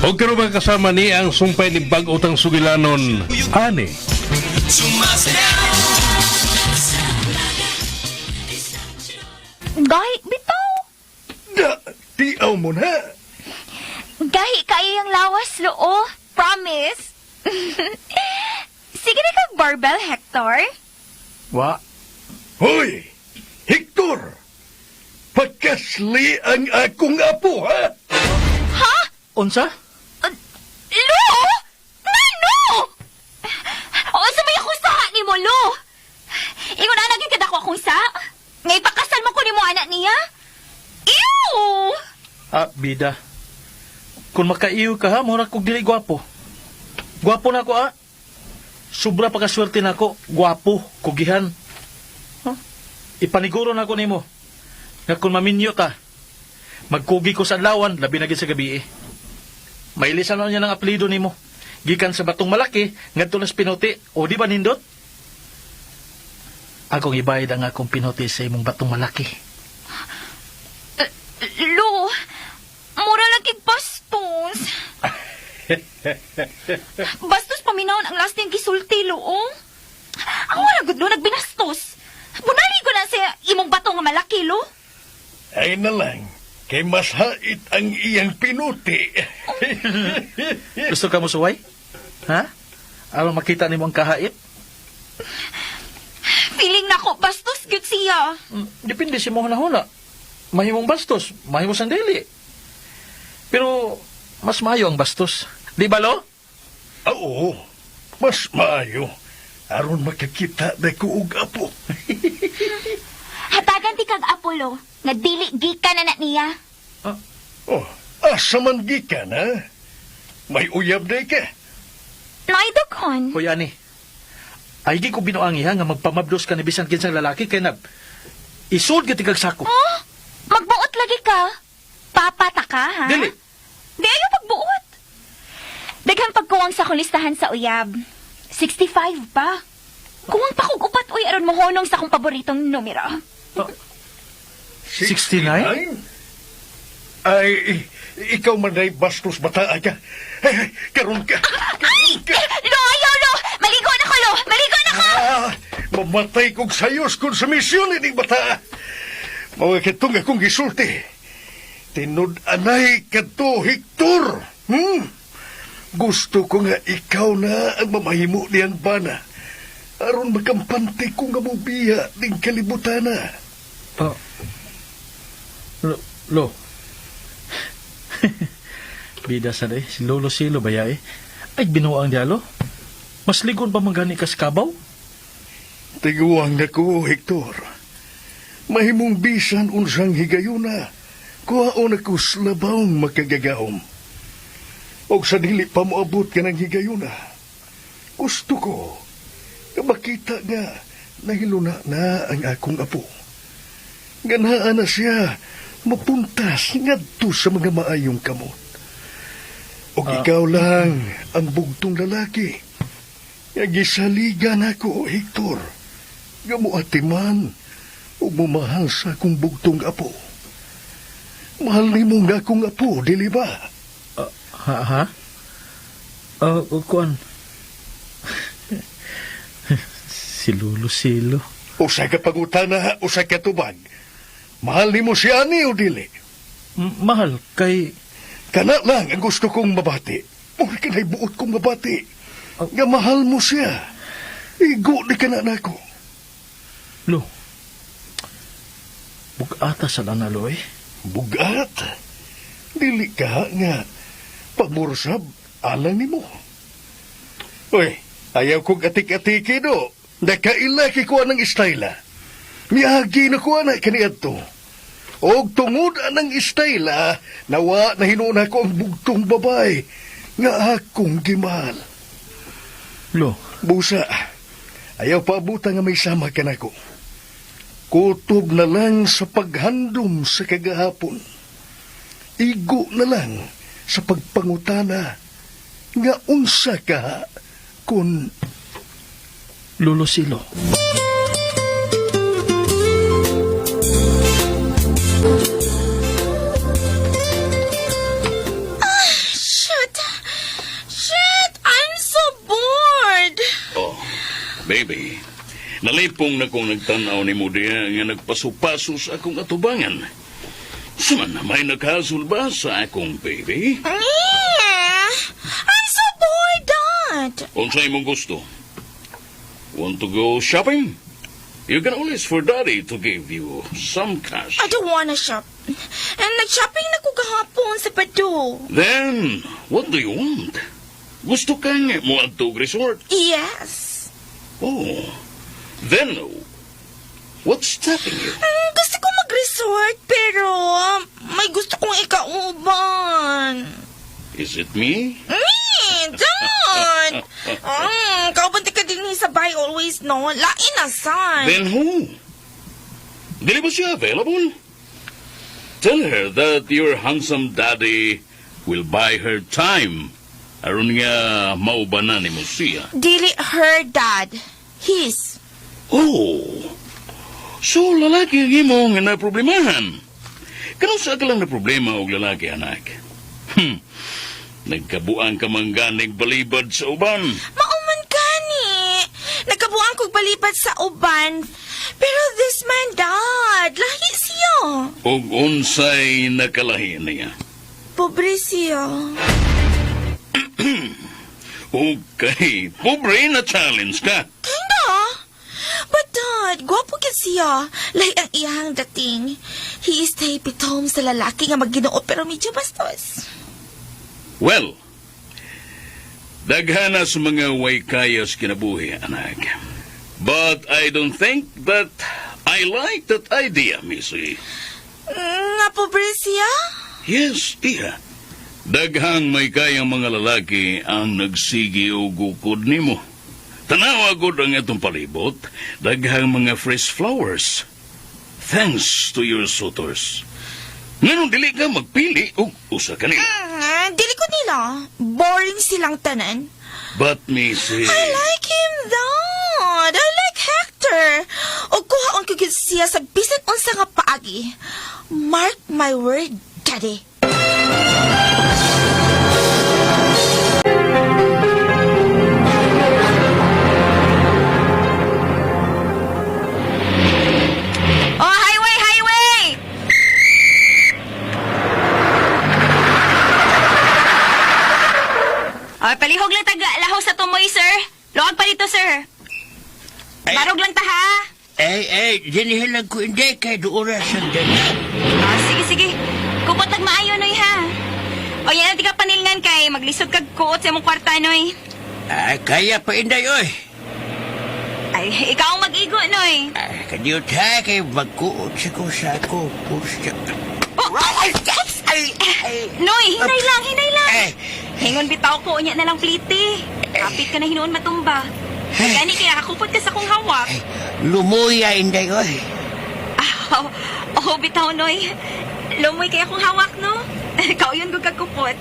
O karon mga kasama ni ang sumpay ni bag-otang sugilanon, ani. Gahi, bitaw. Da, tiaw mo na. Gahi kayo yung lawas, loo. Promise. Sige na kag barbell, Hector. Wa. Hoy, Hector! Pagkasli ang akong apo, ha? Ha? Unsa? Lo? Ngano? O, sa may akong saha ni mo, Lo. Ingon na naging kadako akong sa. Ngay pakasal mo ko ni mo anak niya. Ew! Ah, bida. Kung makaiyo ka ha, mura kog dili gwapo. Gwapo na ako ah. Sobra pa kaswerte na ako. Gwapo, kugihan. Huh? Ipaniguro na ako nimo. Nga kung maminyo ta, magkugi ko sa adlawan, labi na gid sa gabi eh. Mailisan na niya ng apelido nimo. Gikan sa batong malaki, ngadto na sa pinuti. O di ba nindot? Akong ibayad ang akong pinuti sa imong batong malaki. Lo, mura lang kig bastos. Bastos paminawon ang last niyang gisulti, lo, oh. Ang wala gud, lo, nagbinastos. Bunali ko na sa imong bato nga malaki, lo. Ay na lang, kay mas hait ang iyang pinuti. Gusto ka mo suway? Ha? Aron makita nimo ang kahait? Feeling na ko, bastos gyud siya. Depende sa imong hunahuna. Mahimong bastos, mahimo sandili. Pero mas maayo ang bastos. Di ba lo? Oo, mas maayo. Aron makakita na ko og apo. Hatagan ti kag Apollo, nga dili gikan na na niya. Oh, asa man gikan, ha? May uyab na ka. Naidokon. Hoy ani. Ay gi ko binuangi ha nga magpamabdos ka ni bisan kinsang lalaki kay nab. Isod ka tigag sako. Oh, magbuot lagi ka. Papata ka, ha? Dili. Di ayo pagbuot. Daghang pagkuwang sa akong listahan sa uyab. 65 pa. Kuwang pa kog upat uy aron mohonong sa akong paboritong numero. 69? Ay, ikaw man ay bastos bata ay ka. Ay, ay, karon ka. Ay! Lo, ayaw, lo! Maligo na ko, lo! Maligo na ko! Ah, mamatay kog sayos kung sa misyon ining bata. Mga kitong akong gisulti. Tinud-anay kadto, Hector. Gusto ko nga ikaw na ang mamahimo niyang bana. Aron makampante ko nga mubiya ning kalibutana. Oh. Lo. Lo. Bida sa day, si Lolo Silo ba eh? Ay, binuang dialo. Mas ligon pa man gani ka sa kabaw? Tiguang na ko, Hector. Mahimong bisan unsang higayuna. Kuhaon ako sa labawng makagagahom. Og sa dili pa moabot ka ng higayuna. Gusto ko nga makita nga nahiluna na ang akong apo. Ganhaan na siya mapuntas ngadto sa mga maayong kamot. Og ikaw lang ang bugtong lalaki. Nga gisaligan ako, Hector. Nga moatiman ug mumahal sa akong bugtong apo. Mahal nimo nga akong apo, dili ba? Ha, ha? Ah, kuan. Si Lolo Silo. Usa ka pangutana, usa ka tubag. Mahal nimo si ani o dili? Mahal, kay. Kana lang ang gusto kong mabati. Mura ka na'y buot kong mabati. Nga mahal mo siya. Igo ni ka na nako. Lo. Bugata sa lana, lo, eh. Bugat. Dili ka nga. Pamursab, alang nimo. Uy, ayaw kong atik-atiki do. Nakaila ko anang istayla. Miagi na ko ana kaniadto. Og tungod anang istayla, nawa na hinuon ako ang bugtong babay nga akong gimahal. Lo, Busa, ayaw pa abutan nga may sama ka nako. Kutob na lang sa paghandom sa kagahapon. Igo na lang sa pagpangutana nga unsa ka kun Lolo Silo. Shoot! Nalipong na kong nagtanaw ni mo diha nga nagpaso-paso sa akong atubangan. Saman na may nagkasol ba sa akong baby? I'm so bored, Dad. Unsay imong gusto? Want to go shopping? You can always for daddy to give you some cash. I don't wanna shop. And nag-shopping na ko gahapon sa Padu. Then, what do you want? Gusto kang moadto og resort? Yes. Oh. Then, what's stopping you? Gusto ko mag-resort pero may gusto kong ikauban. Is it me? Dad! Kauban ti ka din sa bahay always, no? Lain na, son. Then who? Dili ba siya available? Tell her that your handsome daddy will buy her time. Aron nga maubanan nimo siya. Dili her, Dad. His. Oh. So lalaki ang imo nga naproblemahan. Kanus-a ka lang na problema og lalaki, anak? Nagkabuang ka man ganig balibad sa uban. Mauman gani. Nagkabuang kog balibad sa uban. Pero this man, Dad, lahi siya. Og unsay nakalahi niya. Pobre siya. Okay, pobre na challenge ka. Kinda. But Dad, gwapo gid siya. Lahi ang iyang dating. He is the epitome sa lalaki nga magginoo pero medyo bastos. Well, daghana sa mga way kaya sa kinabuhi, anak. But I don't think that I like that idea, Missy. Nga pobre siya? Yes, iha. Daghang may kayang mga lalaki ang nagsigi og ukod nimo. Tanawa gud ang atong palibot, daghang mga fresh flowers. Thanks to your suitors. Nganong dili ka magpili og usa kanila? Dili ko nila. Boring silang tanan. But Missy. I like him, Dad. I like Hector. O kuhaon ko gyud siya sa bisan unsa nga paagi. Mark my word, Daddy. Oh, highway, highway! Oh, palihog lang taga laho sa tumoy, sir. Luwag pa dito, sir. Ay. Barog lang ta, ha? Ay, ay, dinihilag ko hindi kay doon ang dagat. Oh, sige, sige. Kupot nag maayo, noy, ha? O, yan natin ka panilngan kay maglisod kag kuot sa imong kwarta, noy. Ay, kaya pa inday, oy. Ay, ikaw ang mag-igo, noy. Ay, kadiyot ha, kay magkuot sa ko sa ako. Pusta. Oh, Ay, ay, ay, Noy, hinay lang, hinay lang. ay. Hingon bitaw ko, unya na lang pliti. Kapit ka na hinuon matumba. Ay, gani kaya kakupot ka sa kong hawak. Ay, lumuya, inday, oy. Ah, oh, bitaw, Noy. Lumoy kaya kong hawak, no? Kauyon ko kagkupot.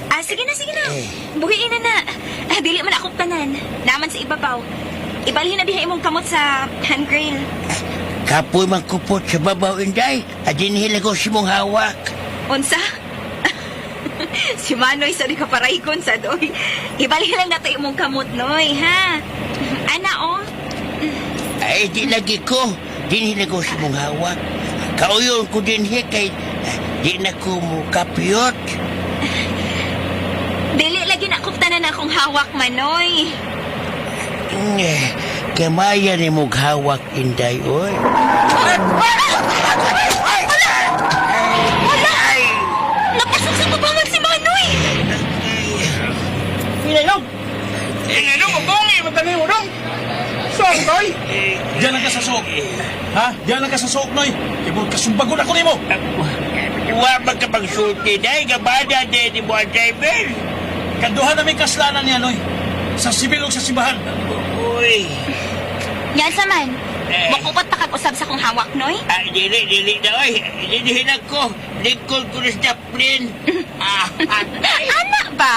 Ah, sige na, sige na. Buhiin na na. Ah, dili man akong tanan. Naman sa ibabaw. Ibalhin na diha imong kamot sa handrail. Kapoy magkupot sa babaw, inday. At dinihilag ko si mong hawak. Unsa? Si Manoy sa di ka paraikon sa doy. Ibalhin lang nato imong kamot, Noy, ha? Ana, oh. Ay, di lagi ko. Dinihilag ko si mong hawak. Kauyon ko dinhi kay di na ko mo kapiyot. Dili lagi na akong tanan akong hawak, Manoy. Kamaya ni mong hawak, inday, oy. Napasok sa pabangan si Manoy! Diyan lang ka sa suok. Ha? Diyan lang ka sa suok, Noy. Kaya kasumbagon ako nimo. Wa man ka magsulti, day. Gabada, day, ni mo ang driver. Kaduha na may kaslanan niya, Noy. Sa sibil o sa simbahan. Uy. Yan sa man. Eh. Makupat pa kag-usab sa kong hawak, Noy. Ay, dili, dili na, oy. Dinihilag ko. Lingkod ko na sa Chaplin. Ah, ah, Ana ba?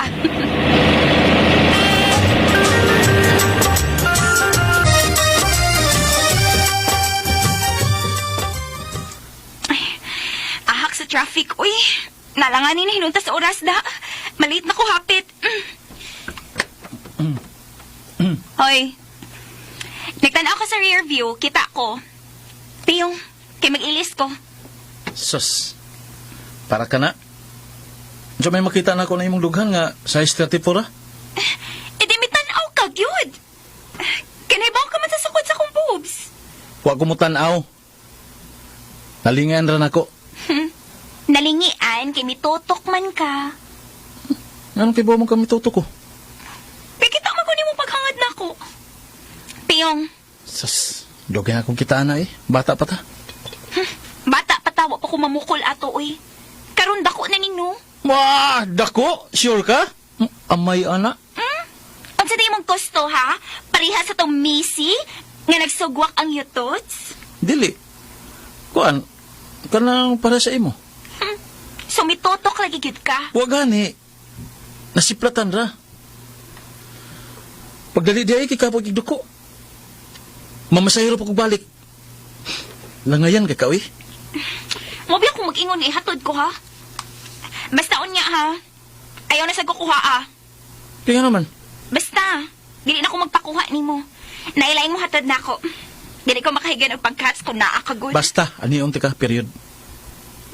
Ay, ahak sa traffic. Uy, nalanganin na hinunta sa oras da. Maliit na ko hapit. Hoy. Nagtanaw ko sa rear view, kita ko. Piyong, kay mag-ilis ko. Sus. Para ka na. Diyo may makita na ako na imong dughan nga size 34 ah. E di mitanaw ka, gyud. Kanaybaw ka man sa sukod sa kong boobs. Wa ko mo tan-aw. Nalingan ra nako. Nalingian, kay mitutok man ka. Anong kay mo kami tutok ko? Kay kita man ko nimo paghangad nako. Piyong, Sus. Dugay na akong kitaan na eh. Bata pa ta. bata pa tawa pa ko mamukol ato, oy. Karon dako na nino. Wah, dako. Sure ka? Amay ana. Unsa di imong gusto ha? Pareha sa tong Missy nga nagsugwak ang yutots? Dili. Kuan, kanang para sa imo. So mitutok lagi gyud ka. Wa gani. Nasiplatan ra. Pagdali di ay kay kapag igduko. Mamasahiro pa kog balik. Langayan ka ka, uy. Mo biya kung mag-ingon nga ihatod ko ha. Basta unya ha. Ayaw na sa kukuha ah. Kaya naman. Basta, dili na ko magpakuha nimo. Nailain mo hatod na ako. Dili ko makahigan og pagkats kung naa ka gud. Basta, anion ka, period.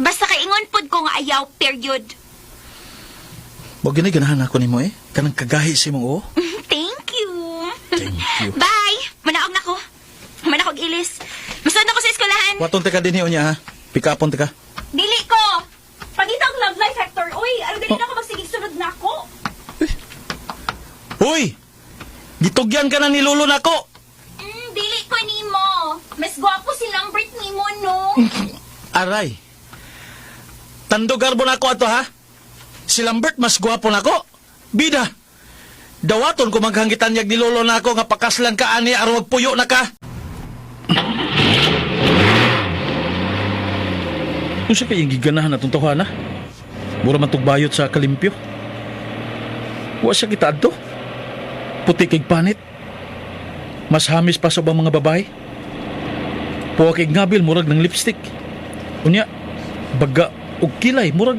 Basta kay ingon pod ko nga ayaw period. Wa gani ganahan ako nimo eh. Kanang kagahi sa imong oo. Thank you. Thank you. Bye. Manaog na ko. Manaog ilis. Masud na ko sa eskwelahan. Waton ta ka dinhi unya ha. Pikapon ta ka. Dili ko. Pagita ang love life, Hector. Uy, ano dili na ako magsigig sunod na ako. Hoy! Gitugyan ka na ni lolo nako. Dili ko nimo. Mas gwapo si Lambert nimo, no? Aray. Tando garbo nako ato ha. Si Lambert mas gwapo nako. Bida. Dawaton ko maghanggitan yag ni lolo nako nga pakaslan ka ani aron magpuyo na ka. Unsa kay iyang giganahan atong tawhana? Mura man tugbayot sa kalimpyo. Wa siya kita adto. Puti kay panit. Mas hamis pa sa ubang mga babae. Puwa kay ngabil murag ng lipstick. Unya, baga og kilay murag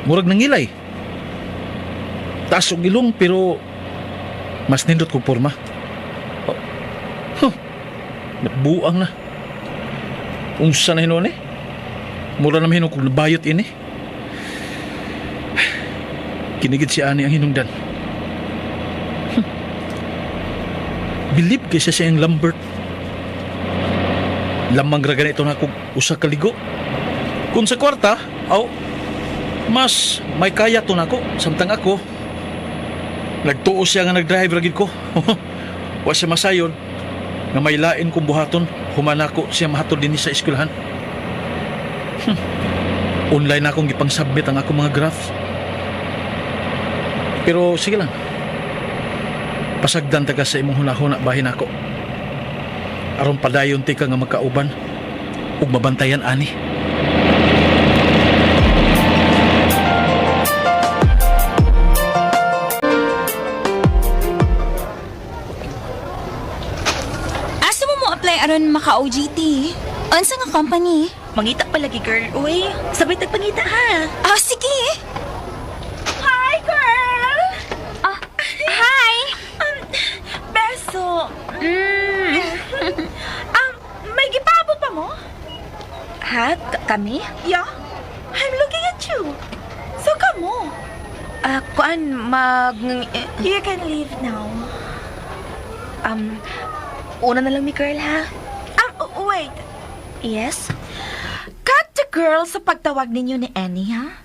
murag nangilay. Taas og ilong pero mas nindot kog porma. Oh. Huh. Nabuang na. Unsa na hinuon eh? Mura na mahinong kog nabayot ini. Kinigid si ani ang hinungdan. Bilib kaysa sa iyang Lambert. Lamang ra ganito na kog usa ka ligo. Kung sa kwarta, aw, mas may kaya to nako samtang ako. Nagtuo siya nga nagdrive ra gid ko. Wa siya masayon nga may lain kong buhaton human ako siya mahatod dinhi sa eskwelahan. Online na akong gipang-submit ang akong mga graph. Pero sige lang. Pasagdan ta ka sa imong hunahuna bahin ako. Aron padayon ti ka nga magkauban ug mabantayan ani. Asa mo mo apply aron maka-OJT? Unsa nga company? Mangita palagi, girl. Uy, sabay tagpangita ha. Ah, sige. Hi, girl! Ah, hi. Beso. May gipabot pa mo? Ha? Kami? Yeah. I'm looking at you. So kamo. Ah, kuan, mag... eh, You can leave now. Una na lang mi girl, ha? Wait. Yes? Cut the girl sa pagtawag ninyo ni Annie, ha?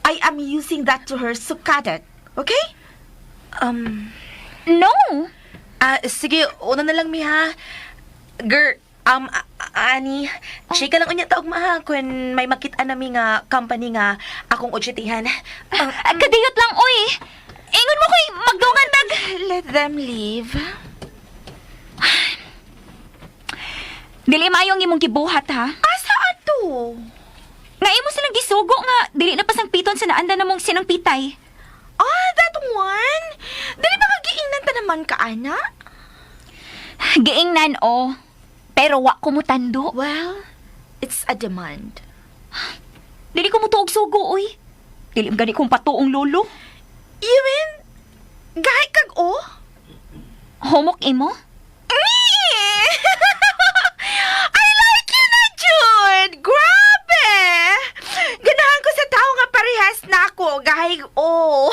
I am using that to her, so cut it. Okay? Um, No. ah, sige, una na lang mi, ha? Girl, ani, chika lang unya taog ma, ha, kun may makita nami nga company nga akong OJT-han. Ah, kadiyot lang, oy. Ingon mo ko'y magdungan tag. Let them leave. Dili maayong imong gibuhat, ha? Asa ato? Nga imo silang gisugo nga dili na pasangpiton sa naanda namong sinangpitay. Ah, that one? Dili ba kagiingnan ta naman ka, ana? Giingnan o. Pero wa ko mutando. Well, it's a demand. Dili ko mutuog sugo, oy. Dili man gani kong patuong lolo. You mean, gahi kag o? Humok imo? Parehas na ako, gahig o.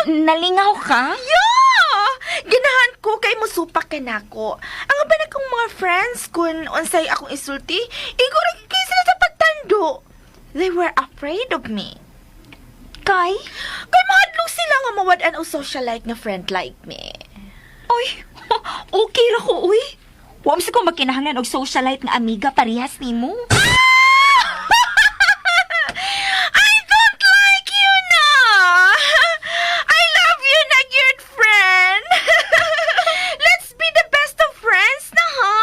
Nalingaw ka? Yeah! Ganahan ko kay musupak ka nako. Ang uban akong mga friends kung unsay akong isulti, iguro kay sila sa pagtando. They were afraid of me. Kay? Kay mahadlok sila nga mawad-an og socialite nga friend like me. Uy, okay ra ko, uy. Wa man ko magkinahanglan og socialite nga amiga parehas nimo. I don't like you na. I love you na, good friend. Let's be the best of friends na, ha?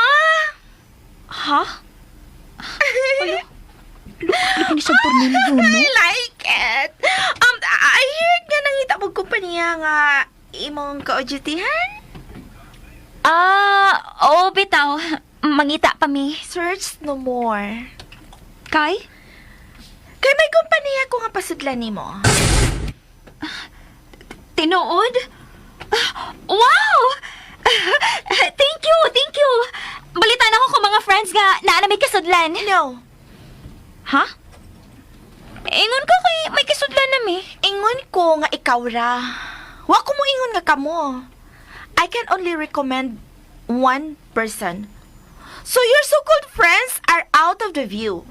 Ha? Look, ni siya tornilyo, no? I like it. I heard nga nangita mo kumpanya nga imong ka-OJT-han. Ah, oh, bitaw. Mangita pa mi. Search no more. Kay? Kay may kumpanya ko nga pasudlan nimo. Tinuod? Ah, wow! Thank you, thank you. Balitaan ako kung mga friends nga naa na may kasudlan. No. Ha? Ingon ko kay may kasudlan na mi. Ingon ko nga ikaw ra. Wa ko mo ingon nga kamo. I can only recommend one person. So your so-called friends are out of the view.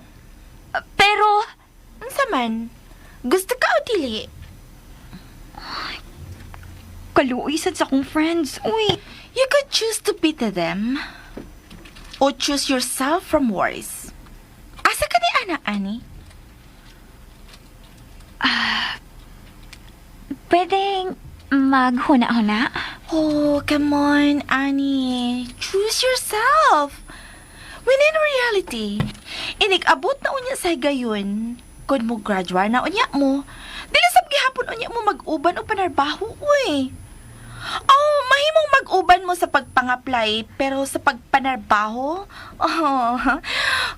Pero, Unsa man? Gusto ka o dili? Kaluoy sad sa akong friends. Uy, You could choose to pity them or choose yourself from worries. Asa ka ni ana, ani? Pwedeng maghuna-huna? Oh, come on, Annie. Choose yourself. When in reality, inig-abot na unya sa higayon. Kung mo graduate na unya mo, dili sab gihapon unya mo mag-uban o panarbaho, uy. Oh, mahimong mag-uban mo sa pagpang-apply, pero sa pagpanarbaho, oh,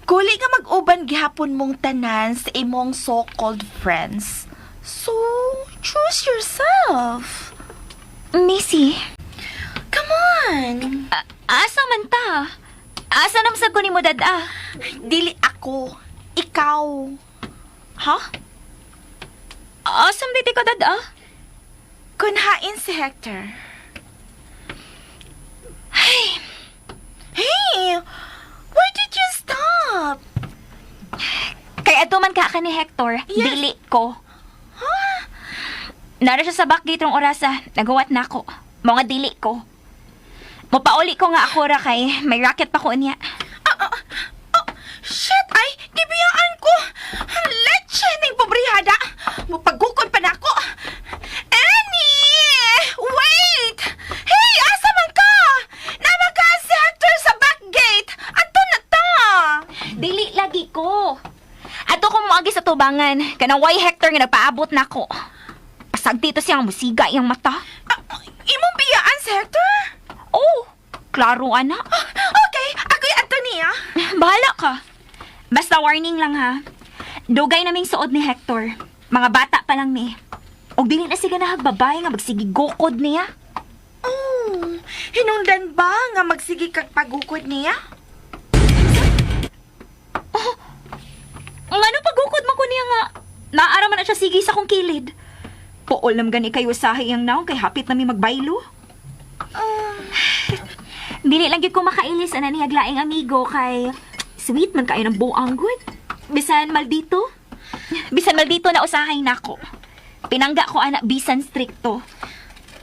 kuli nga mag-uban gihapon mong tanan sa imong so-called friends. So, choose yourself. Missy, Come on. Asa man ta? Asa naman sa kunin mo dada? Dili ako. Ikaw. Ha? Asa man dito ka dada? Kunhain si Hector. Hey! Hey! Why did you stop? Kay ato man ka ni Hector, Yes. dili ko. Nara siya sa backgate rong orasa, nagawat na ako. Mga dili ko. Mopauli ko nga ako ra kay may racket pa ko niya. Ah, ah, oh, shit! Ay, gibiyaan ko! Leche ning pobrehada! Mapagukod pa na ako! Annie! Wait! Hey, asa man ka? Naa man ka si Hector sa back gate! Ato na ta! Dili lagi ko. Ato ko moagi sa tubangan, kanang why Hector nga nagpaabot nako. Pasagti to siyang musiga iyang mata. Ah, imong biyaan si Hector? Oh, klaro ana. Okay, ako'y Antonia. Bahala ka. Basta warning lang ha. Dugay naming suod ni Hector. Mga bata pa lang mi. Og dili na siya ganahag babae nga magsige gukod niya. Oh, hinungdan ba nga magsige kag pagukod niya? Ngano pagukod man ko niya nga naara man na siya sige sa akong kilid. Puol nam gani kayo usahay iyang naong kay hapit nami magbaylo. Dili lang gyud ko makailis ana niya laing amigo kay sweet man kayo ng buang gud. Bisan maldito. Bisan maldito na usahay nako. Pinangga ko ana bisan strikto.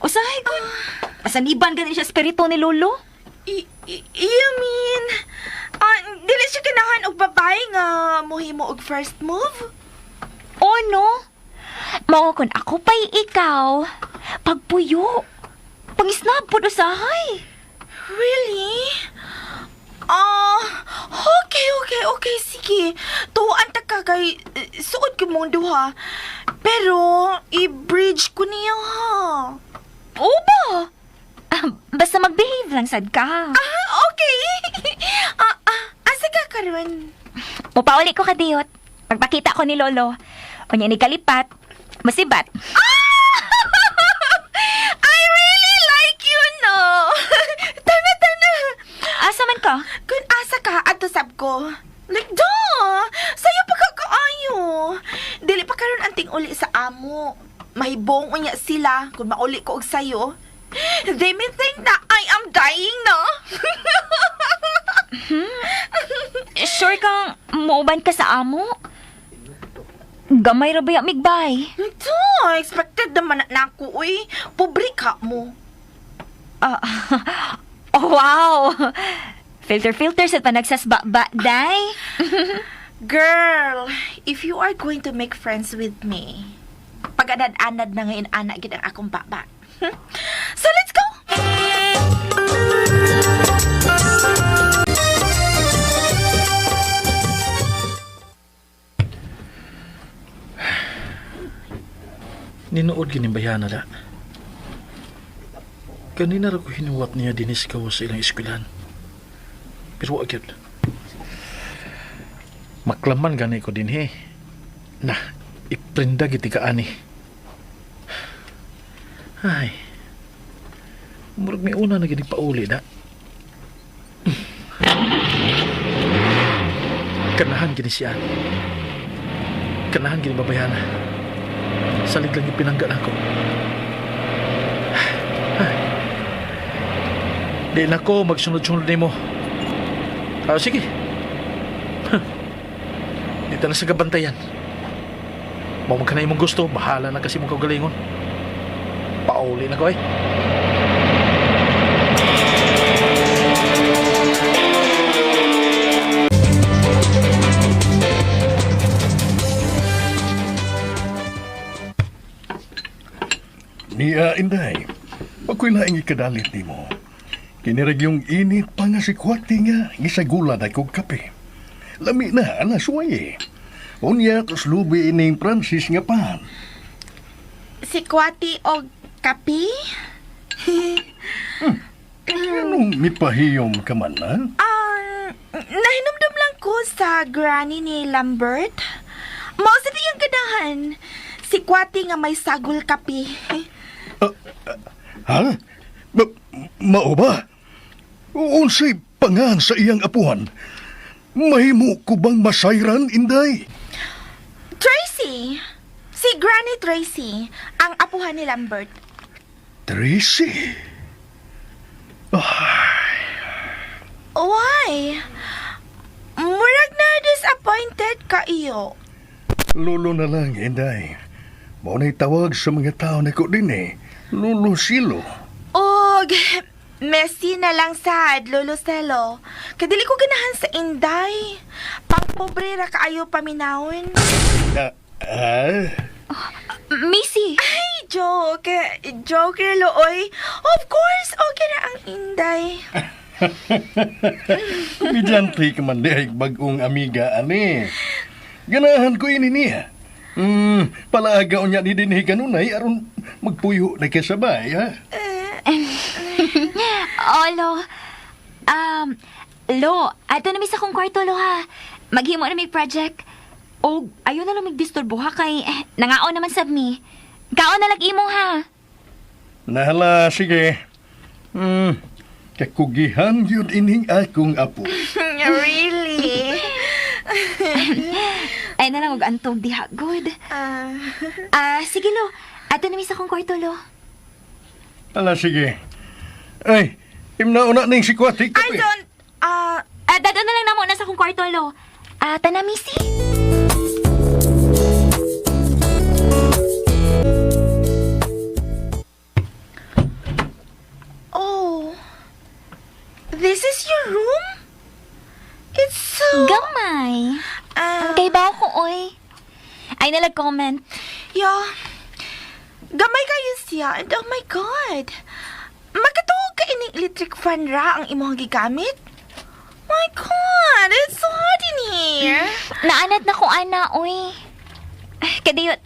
Usahay gud. Pasaniban gani siya espiritu ni Lolo. You mean, dili siya ganahan og babae nga mohimo og first move? Oh no. Mao kun ako pa'y ikaw, pagpuyo. Pangisnab pud usahay. Really? Ah, okay, sige. Tuan ta ka kay suod ko mong duha. Pero, i-bridge ko niya ha. Oo ba? Ah, basta mag-behave lang sad ka. Ah, okay. Asa ka karon? Mupauli ko kadiyot. Pagpakita ko ni Lolo. Unya ni kalipat, musibat. I really like you, no? Tana, tana. Asa man ka? Kung asa ka, adto sab ko. Like, duh! Sayo pa ka. karon ang ting-uli sa amo. Mahibong unya sila kung mauli ko og sayo. They may think na I am dying, no? Sure kang muuban ka sa amo? Gamay ra ba ya migbay? Ito, expected naman na ako, uy. Pobre ka mo. Ah, oh, wow! Filter-filter sa panagsasba-ba, day. Girl, if you are going to make friends with me, pag-anad-anad na ngayon, ana, gid ang akong baba. So, let's go! Ninuod gini bayana da. Kanina ra ko hinuwat niya dinis gawas sa ilang eskwelahan. Pero wa gyud. Maklaman gani ko dinhi. Na, iprinda gid ka ani. Ay. Murag may una na gini pauli na. Kanahan gini siya. Kanahan gini babayana. Salig lang ipinangga nako. Ay. Di na ko magsunod-sunod nimo. Ah, sige. Huh. Di ta na sa gabantayan. Mao man ka na imong gusto, bahala na kasi mong kaugalingon. Pauli na ko eh. Niya, Inday, ako'y laing ikadalit nimo. Kinirag yung init pa nga si Kwati nga, gisagulan ay kog kape. Lami na, alas suway eh. Unya, kuslubi ining Francis nga pan. Si Kwati og kapi? Anong mipahiyom ka man, ha? Nahinumdum lang ko sa granny ni Lambert. Mao sa iyang ganahan. Si Kwati nga may sagol kapi. Ha? Mao ba? Unsay pangan sa iyang apuhan? Mahimo ko bang masayran, Inday? Tracy! Si Granny Tracy, ang apuhan ni Lambert. Tracy? Why? Murag na disappointed ka iyo. Lulo na lang, Inday. Mao na'y tawag sa mga tao na ko din eh. Lulo silo. Og, Messi na lang sad, Lolo Celo. Kadili ko ganahan sa Inday. Pangpobre ra kaayo paminawon. Ah, ah? Missy! Ay, joke. Joke, Looy. Of course, okay na ang Inday. Komedyante ka man di bagong amiga, ani. Ganahan ko ini niya. Palaaga niya ni dinhi kanunay aron magpuyo na kasabay, ha? Oh, Lo. Lo, ato na mi sa akong kwarto, Lo, ha. Maghimo na mi project. O, ayaw na lang magdisturbo, ha, kay eh, nangaon naman sab mi. Kaon na lang imo, ha. Nahala, sige. Kakugihan yun ining akong apo. Really? Ay na lang, og antog diha. Good. Ah, Ah, sige, Lo. Ato na mi sa akong kwarto, Lo. Hala, sige. Ay, imnauna ning si Kwati I kape. don't, ah, Ah, dado na lang namo na sa akong kwarto, Lo. Ah, tana, Missy. Oh. This is your room? It's so... Gamay. Ah, Kay ba ko, oy. Ay na lang comment. Yeah. Gamay kayo siya. And oh my God. Makatuog ka ining electric fan ra ang imong gigamit? My God, it's so hot in here. Naanad na ko, ana, oy. Ay, kadiyot.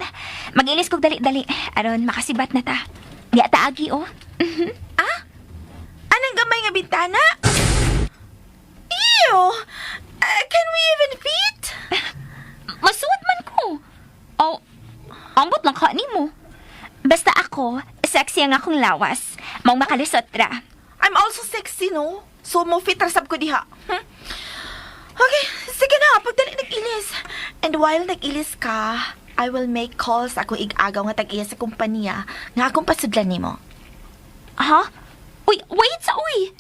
Mag-ilis kog dali-dali. Aron, makasibat na ta. Di ata agi, oh. Ah? Anong gamay nga bintana? Ew! Can we even fit? Masuot man ko. Oh, ambot lang ka nimo. Basta ako, sexy ang akong lawas. Maong makalusot ra. I'm also sexy, no? So, mo fit rasab ko diha. Okay, sige na. Pagdali nag-ilis. And while nag-ilis ka, I will make calls sa akong ig-agaw nga tag-iya sa kumpanya nga akong pasudlan nimo. Ha? Uy, wait sa uy.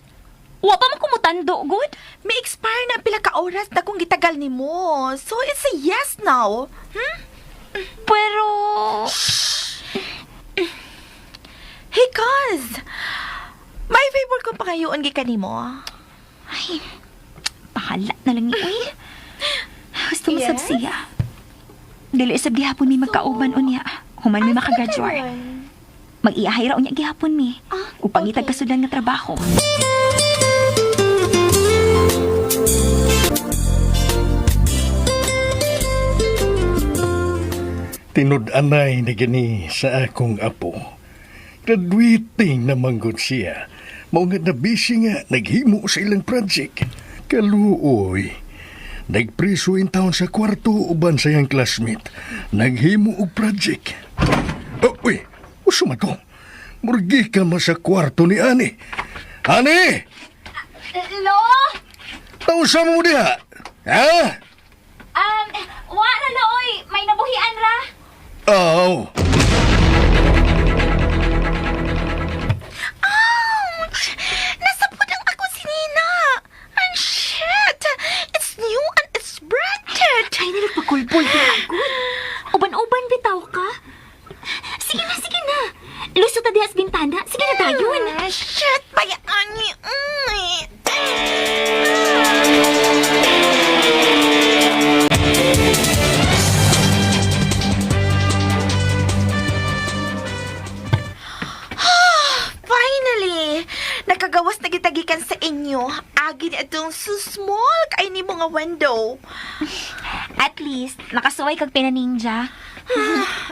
Wa pa mo kumutando, good? May expire na pila ka oras na kung gitagal nimo. So it's a yes now. Pero... Hey, cuz! May favor kong pangayoon gikan nimo. Ay, bahala na lang ni uy. Gusto mo Yes? sab siya. Dili sab gihapon mi magkauban unya. Human mi makagraduate. Mag-iyahay ra unya gihapon mi. Ah, Upang itag okay. kasudan nga trabaho. Tinud-anay na gani sa akong apo. Graduating na manggod siya. Mao nga na busy nga naghimo sa ilang project. Kaluoy. Nagpriso in town sa kwarto uban sa iyang classmate. Naghimo og project. Oh, uy, uso man to. Murgi ka man sa kwarto ni Ani. Ani! Lo! Tausa mo diha? Ha? Wa ra lo oy, may nabuhian ra. Oh. Ouch! Nasapod ang ako si Nina! And shit! It's new and it's branded! Ay, nalagpakulpul ka good. Uban-uban bitaw ka. Sige na, sige na. Lusot na diha sa bintana. Sige na dayon. Ah, shit! Bayaan ni... Mm. Finally! Nakagawas na gitagikan sa inyo. Agi ni atong so small kay ni mga window. At least, nakasuway kag pinaninja.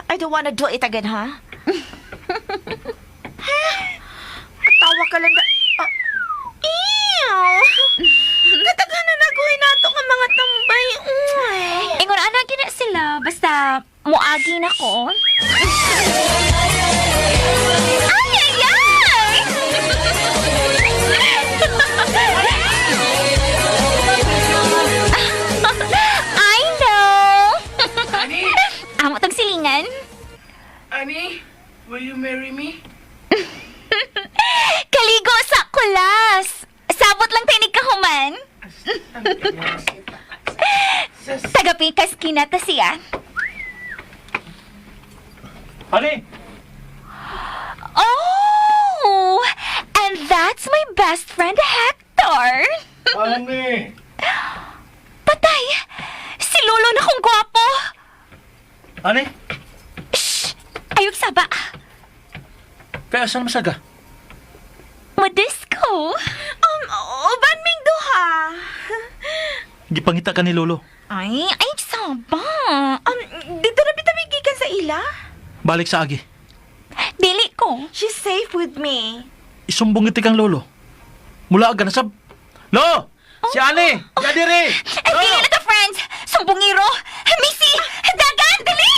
I don't wanna do it again, ha? Tawa ka lang da... Ah, ew! Kataghanan na ko nato nga mga tambay. Uy. Ingon ana gina sila basta muagi na ko. Ay ay ay! I know. Amo tong silingan. Annie, will you marry me? Kaligo sa kulas. Sabot lang tinig kahuman. Tagapikas kinata siya. Ani! Oh! And that's my best friend, Hector. Ani! Patay! Si Lolo na kong gwapo! Ani? Shh! Ayok saba. Kaya saan masaga? Madisco. Uban ming duha. Gipangita ka ni Lolo. Ay, ay saba. Dito na bitami gikan sa ila. Balik sa agi. Dili ko. She's safe with me. Isumbong iti kang Lolo. Mula aga na sab... Lo! Si Ani! Yadiri! Ay, dili na to, friends! Sumbongiro! Missy! Dagan! Dali!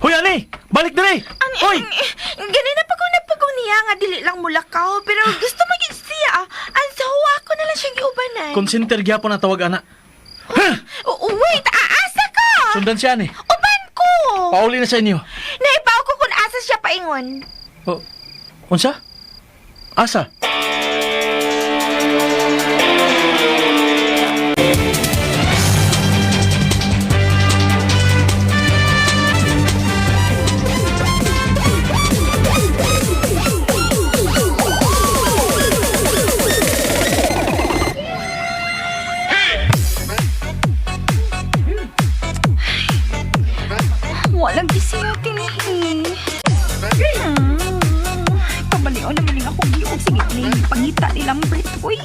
Hoy, Ani! Balik diri! Hoy! Ganina pa ko napagaw niya nga dili lang mulakaw pero gusto maging siya. Ang so ako na lang siyang giubanan. Konsenter gyapon ang tawag ana. Oh, wait, aasa ka. Sundan si Ani. Uban ko. Pauli na sa inyo. Naipaw ko kung asa siya paingon. Oh, unsa? Asa? Walang gising tinhi. Pabaliw naman yung akong giog. Sige, ni pangita ni Lambert. Uy.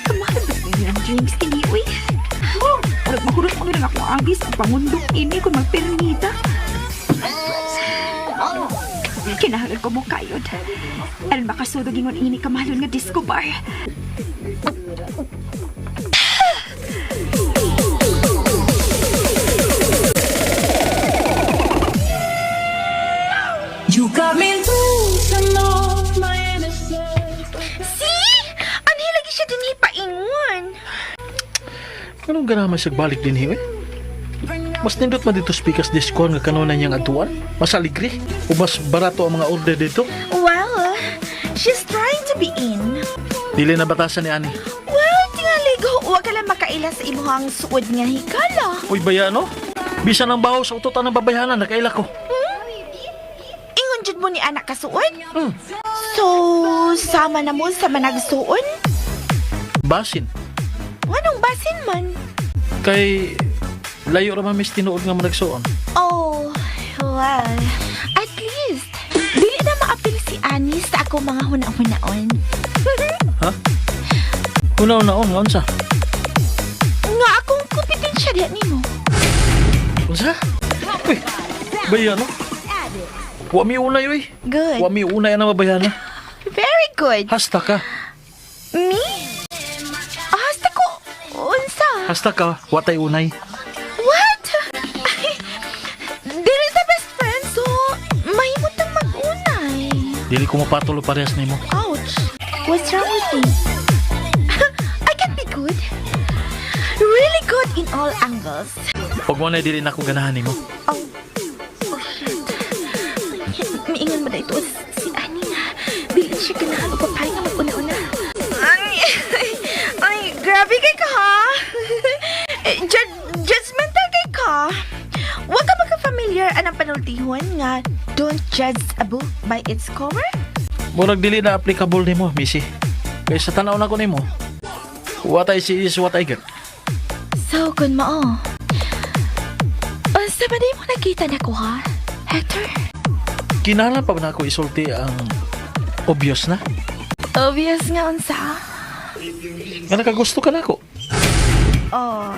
Kamahal ba na yung drinks kini, uy? Murag mahurot mo lang akong agis. Pangundok ini kung magpirmita. Kinahanglan ko mo kayod. Aron makasudog ingon ini kamahalon nga disco bar. You got me losing all my innocence. See? Anhi lagi. Anong ganaman siya balik din eh? Mas nindot man dito speakers discount nga kanunay niyang atuan. Mas aligre. O mas barato ang mga order dito. Well, she's trying to be in. Dili na batasan ni Ani. Well, tingali go, wa ka lang makaila sa imuhang suod nga hikala. Uy, baya no? Bisan ang baho sa utotan ng babayhanan, nakaila ko. Ingon jud mo ni anak kasuod? So, sama na mo sa managsuon? Basin. Nganong basin man? Kay layo ra man mis tinuod nga managsuon. Oh, well, at least, dili na maapil si Annie sa ako mga huna-hunaon. Ha? Una-unaon nga unsa? Nga akong kompetensya diha nimo. Unsa? Uy, baya no? Wa mi unay uy. Good. Wa mi unay ang mabayana. Very good. Hasta ka. Me? Hasta ko, unsa? Hasta ka, wa tay unay. What? Ay, dili sa best friend, so mahimot nang mag-unay. Dili ko mapatulo parehas nimo. Ouch. What's wrong with me? I can be good. Really good in all angles. Pag mo na dili na ako ganahan nimo. Oh. Oh, shit. Miingon mo na ito si Annie nga. Dili siya ganahan o papay nga mag-una-una. Ay, ay, grabe kay ka, ha? Eh, judgmental kay ka. Huwag ka magka-familiar anang panultihon nga don't judge a book by its cover. Murag dili na applicable nimo, Missy. Kay sa tanaw na ko nimo. What I see is what I get. So, kun mao. Unsa ba di mo nakita na ko, ha? Hector? Kinahanglan pa ba na ako isulti ang obvious na? Obvious nga unsa. Nga nakagusto ka na ako. Oh.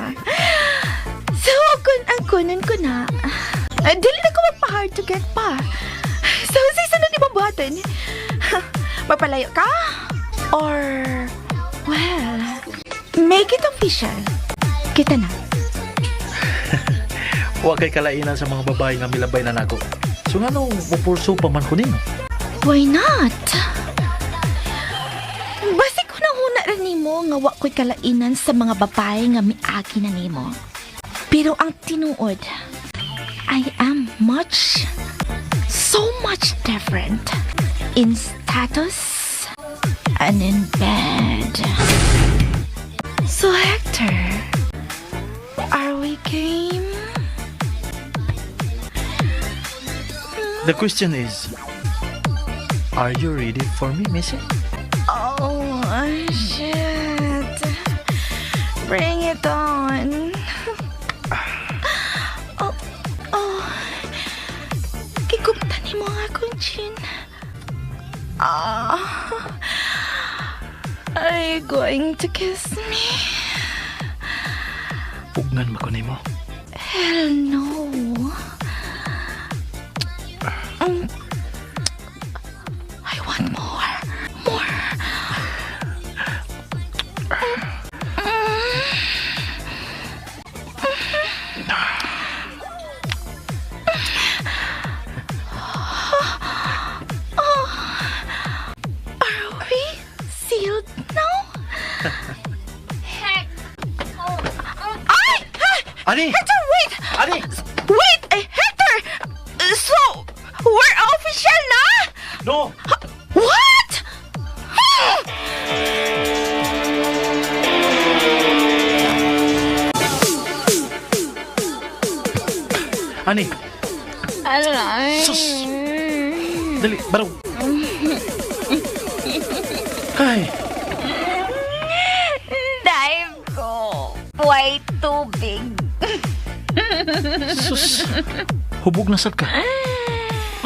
So, kun ang kunon ko na. Dili na ko magpa-hard to get pa. So, sa isa na di mo buhaton? Magpalayo ka? Or, well, make it official. Kita na. Wa kay kalainan sa mga babae nga milabay na nako. So nga nung mupurso pa man ko nimo. Why not? Basi ko na huna rin nimo nga wa ko'y kalainan sa mga babae nga miagi na nimo. Pero ang tinuod, I am much, so much different in status and in bed. So Hector, are we game? The question is, are you ready for me, Missy? Oh, shit. Bring it on. Oh, oh. Giguptan ni mo ang akong chin. Ah. Are you going to kiss me? Pugnan ba ko nimo? Hell no. I want more. More. Are we sealed now? Ay! Ani! Hector, wait! Ani! Wait! Eh, Hector! So, we're official na? No! What? Ani! Ano na? Sus! Dali, barog! Ay! Dive ko. Way tubig. Sus! Hubog na sad ka.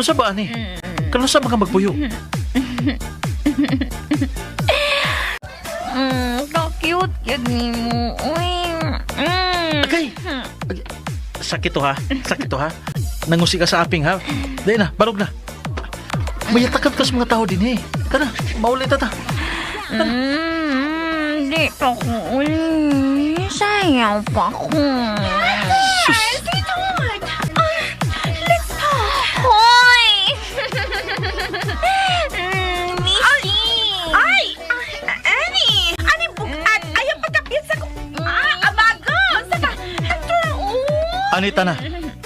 Unsa ba ani? Kano sa mga magpuyo? Ka-cute yun ni mo. Uy. Agay! Agay. Sakit to ha. Sakit to ha. Nangusi ka sa aping ha. Dahil na, barog na. May atakap ka sa mga tao din eh. Tara, maulit ta ta. Di pa ko uli. Sayaw pa ko. Sus! Sweetheart! Ah, let's talk! Hoy! Missy! Ay! Annie! Annie, bukat! Ayaw pagkapit sa... Ah, abaga! Anita na.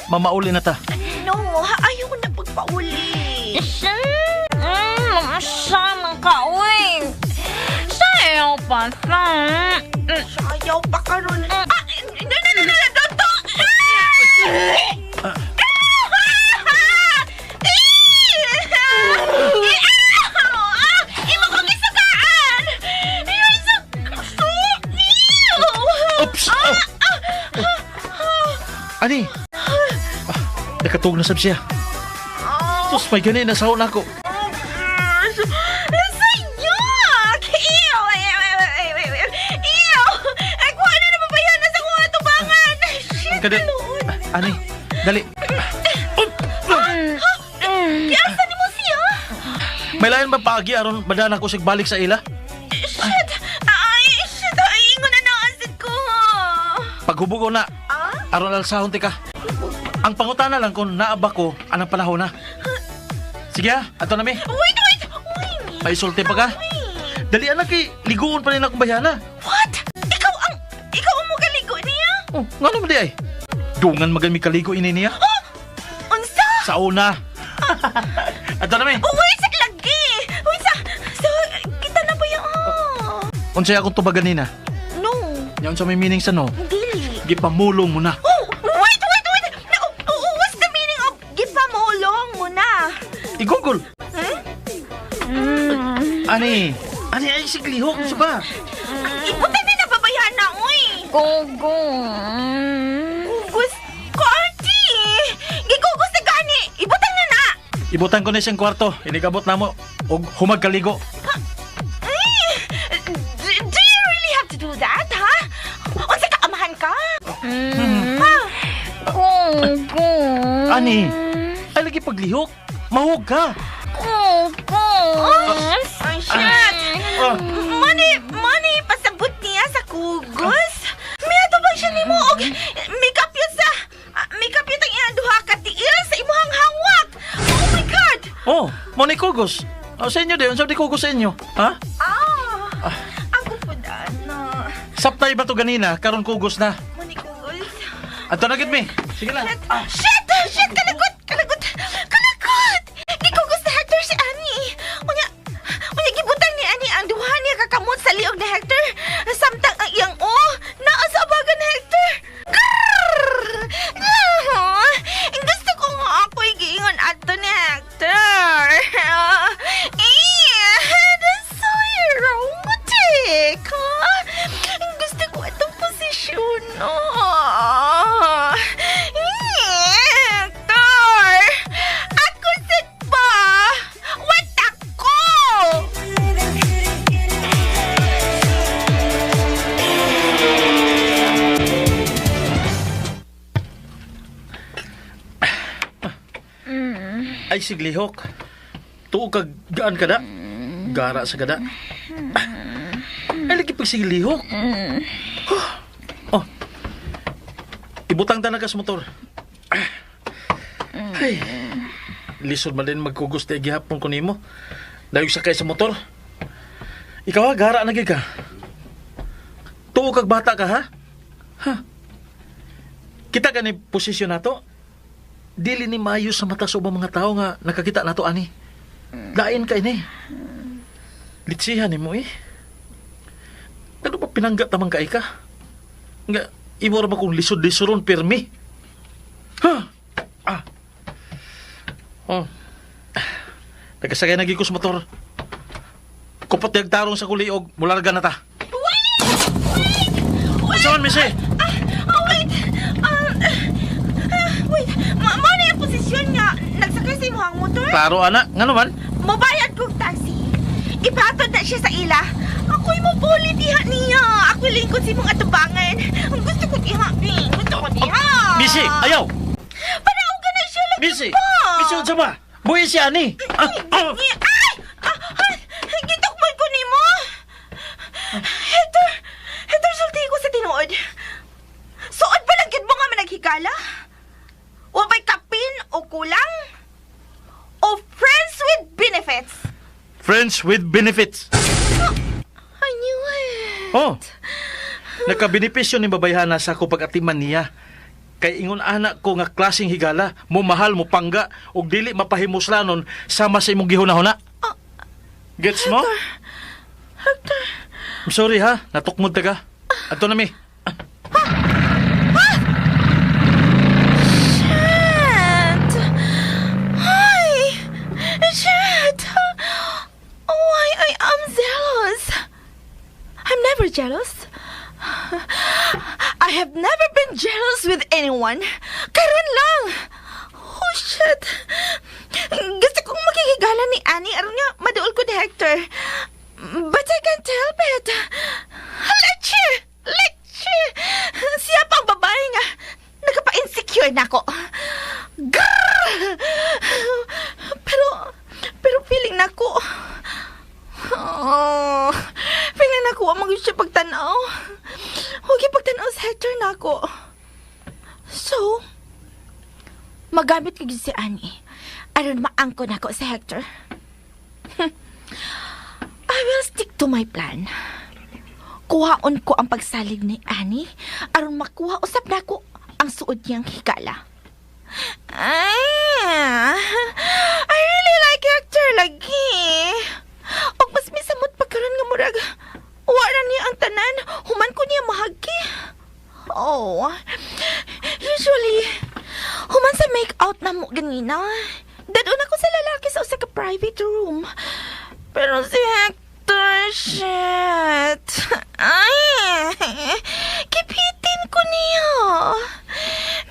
Mamauli na ta. No, ayaw na pagpauli. Sama ka, uy. Sayaw pa sa. Ayaw pa karon. Ah, no, no, no, no, no, don't, don't. Ah! Ah! Imo ko gisugaan! You're so, so, ew! Oops! Oh. Ani? Nakatug na sab siya. Sus, may gani na sahon ako. Oh, gosh! So yuck! Ew! Ew, ew, ew, ew, ew. Ew! Ay, kuha na naman ba yan? Nasa kuha tubangan! Shit, Kadi- alone! Ani, dali. Kiasa ni mo siya? May lain ba paagi aron madana ko sig balik sa ila? Shit! Ay, shit! Ay, ingon na naasad ko! Paghubog ko na, aron alsahon tika. Ang pangutana lang kung naa ba ko anang panahon na. Sige ha, ato na mi. Wait, wait! Wait! May sulti pa ka? Dali anak kay liguon pa rin akong bayana. What? Ikaw ang mukaligo niya? Oh, ngano man di ay? Dungan magan mi kaligo ini niya. Oh! Unsa? Sa una. Ato na mi. Oh, wait! Sa lagi! Wait sa... So, kita na ba yan? Oh. Unsay akong tubag ganina? No. Nya unsa may meaning sa no? Dili. Gipamulong mo na. Oh! Wait, wait, wait! No, oh, what's the meaning of gipamulong mo na? I-google. Ani, ani ay siglihok sa ba? Ibutan na nababayan na, uy! Go, go. Gugos ko, auntie! Gigugos na gani! Ibutang na na! Ibutan ko na siyang kwarto. Inigabot na mo og humag kaligo. Ay! Do you really have to do that, ha? Unsa ka, amahan ka? Ha? Go, go. Ani, ay lagi paglihok. Mahug ka. Go, go. Ay, shit! Ah. Money, money, pasabot niya sa kugos. May ba siya nimo og makeup yun sa makeup yun ang iyang duha ka tiil sa imuhang hawak. Oh my God! Oh, mo ni kugos. Oh, sa inyo di, unsa di kugos sa inyo? Ha? Ah, ako po na. Saptay ba to ganina karon kugos na? Money kugos. Ato na gid mi. Sige lang. Shit! Shit! Shit! Kalagot! Kalagot! Kalagot! Gikugos na Hector si Annie. Unya, unya gibutan ni Annie ang duha niya kakamot sa liog ni Hector. Samtang ang iyang o, naa sa abagan ni Hector. Grrr! Ah, gusto ko nga ako'y giingon ato ni Hector. Eh, that's so erotic, huh? Gusto ko itong posisyon. Oh. Hector! Ako sad ba? What ako? Ay siglihok. Tuo kag gaan ka da. Gara sa kada. Ay lagi pag siglihok. Oh. Ibutang ta na ka sa motor. Ay. Lisod man din magkugos di gihapon ko nimo. Dayog sakay sa motor. Ikaw ha, gara na gyud ka. Tuo kag bata ka ha? Ha? Kita ka ni posisyon nato. Dili ni maayo sa mata sa ubang mga tao nga nakakita nato ani. Lain ka ini. Litsihan nimo eh. Ano ba pinangga tamang kay ka? Nga imo ra ba kung lisod-lisoron pirmi? Ha? Ah. Oh. Nagkasakay na gyud ko sa motor. Kupot yag tarong sa kuliog, mularga na ta. Wait! Wait! Wait! Unsa man, Missy? Ah, oh, wait! Wait! Mo na yung posisyon nga. Nagsakay sa imong motor? Klaro ana, ngano man? Mobayad kong taxi. Ipatod na siya sa ila. Ako'y mobulit diha niya. Ako'y lingkod sa imong atubangan. Ang gusto ko diha, bi. Gusto ko diha. Missy, ayaw. Panaugan na siya lagi Missy, pa. Missy, unsa ba? Buhi si ani. Ah, ah. Ay! Ah, ay! Gitukman ko nimo. Hector, Hector, sulti ko sa tinuod. Suod pa lang gyud mo nga managhigala? Wa ba'y kapin o kulang? O friends with benefits? Friends with benefits. I knew it. Oh. Nakabenepisyo ni babayhana sa ako pag-atiman niya. Kay ingon anak ko nga klaseng higala, mo mahal mo pangga ug dili mapahimuslanon sama sa imong gihuna-huna. Gets mo? Hector. I'm sorry ha, natukmod ta ka. Adto na mi. Shit! Ay! Shit! Why I am jealous? I'm never jealous. I have never been jealous with anyone. Karon lang! Oh, shit! Gusto kong makihigala ni Annie aron nga maduol ko ni Hector. But I can't help it. Leche! Leche! Siya pang babae nga. Nagapa-insecure na ako. Grrr! Pero feeling na ko, oh, feeling na ko, wa man siya pagtanaw. Huwag yung pagtanaw sa Hector na ako. So, magamit ko gyud si Annie. Aron maangko na ako sa Hector. I will stick to my plan. Kuhaon ko ang pagsalig ni Annie aron makuha usab nako ang suod niyang higala. Ay, I really like Hector lagi. Og mas misamot pa karon nga murag wa na niya ang tanan, human ko niya mahagi. Oh, usually, human sa make out na mo ganina. Dad-on ako sa lalaki sa usa ka private room. Pero si Hector, shit. Ay, kipitin ko niya.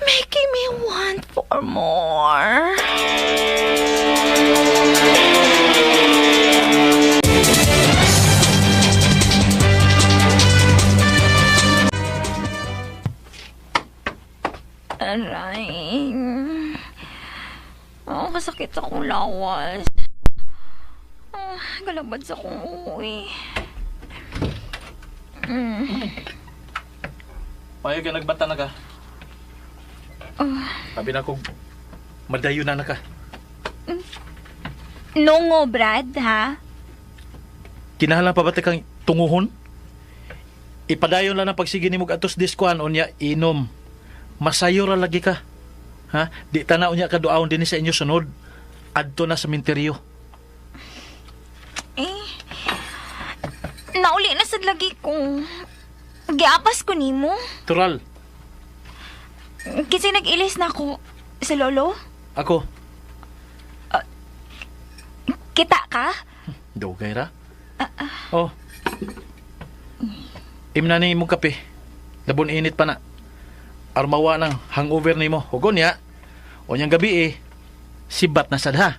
Making me want for more. Aray. Oh, kasakit akong lawas. Oh, galabad sa akong uwi. Payo ka nagbata na ka. Sabi na kong madayo na na ka. Nongo, Brad, ha? Kinahanglan pa ba ta kang tunguhon? Ipadayon lang ang pagsige nimo atos diskuan unya inom. Masayo ra lagi ka. Ha? Di tanaw unya ka duawon dinhi sa inyo sunod. Adto na sa minteryo. Eh, nauli na sad lagi ko. Giapas ko nimo. Tural, Kasi nag-ilis na ako sa lolo. ako. Kita ka? Dugay ra. Oh. Imna ni imong kape. Labon init pa na. Armawa nang hangover nimo. Hugon niya. Unyang gabi eh. Sibat na sad ha.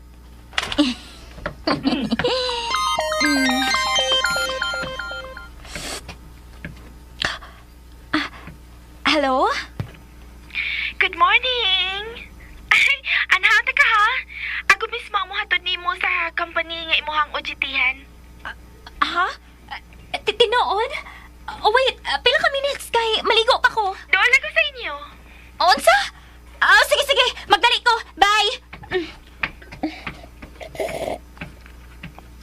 Hello? Good morning! Ay, anahan ta ka ha? Ako mismo ang muhatod nimo sa company nga imuhang OJT-han. Ha? Tinuod? Oh, wait. Pila ka minutes kay maligo pa ko. Doon ako sa inyo. Unsa? Ah, sige, sige. Magdali ko. Bye!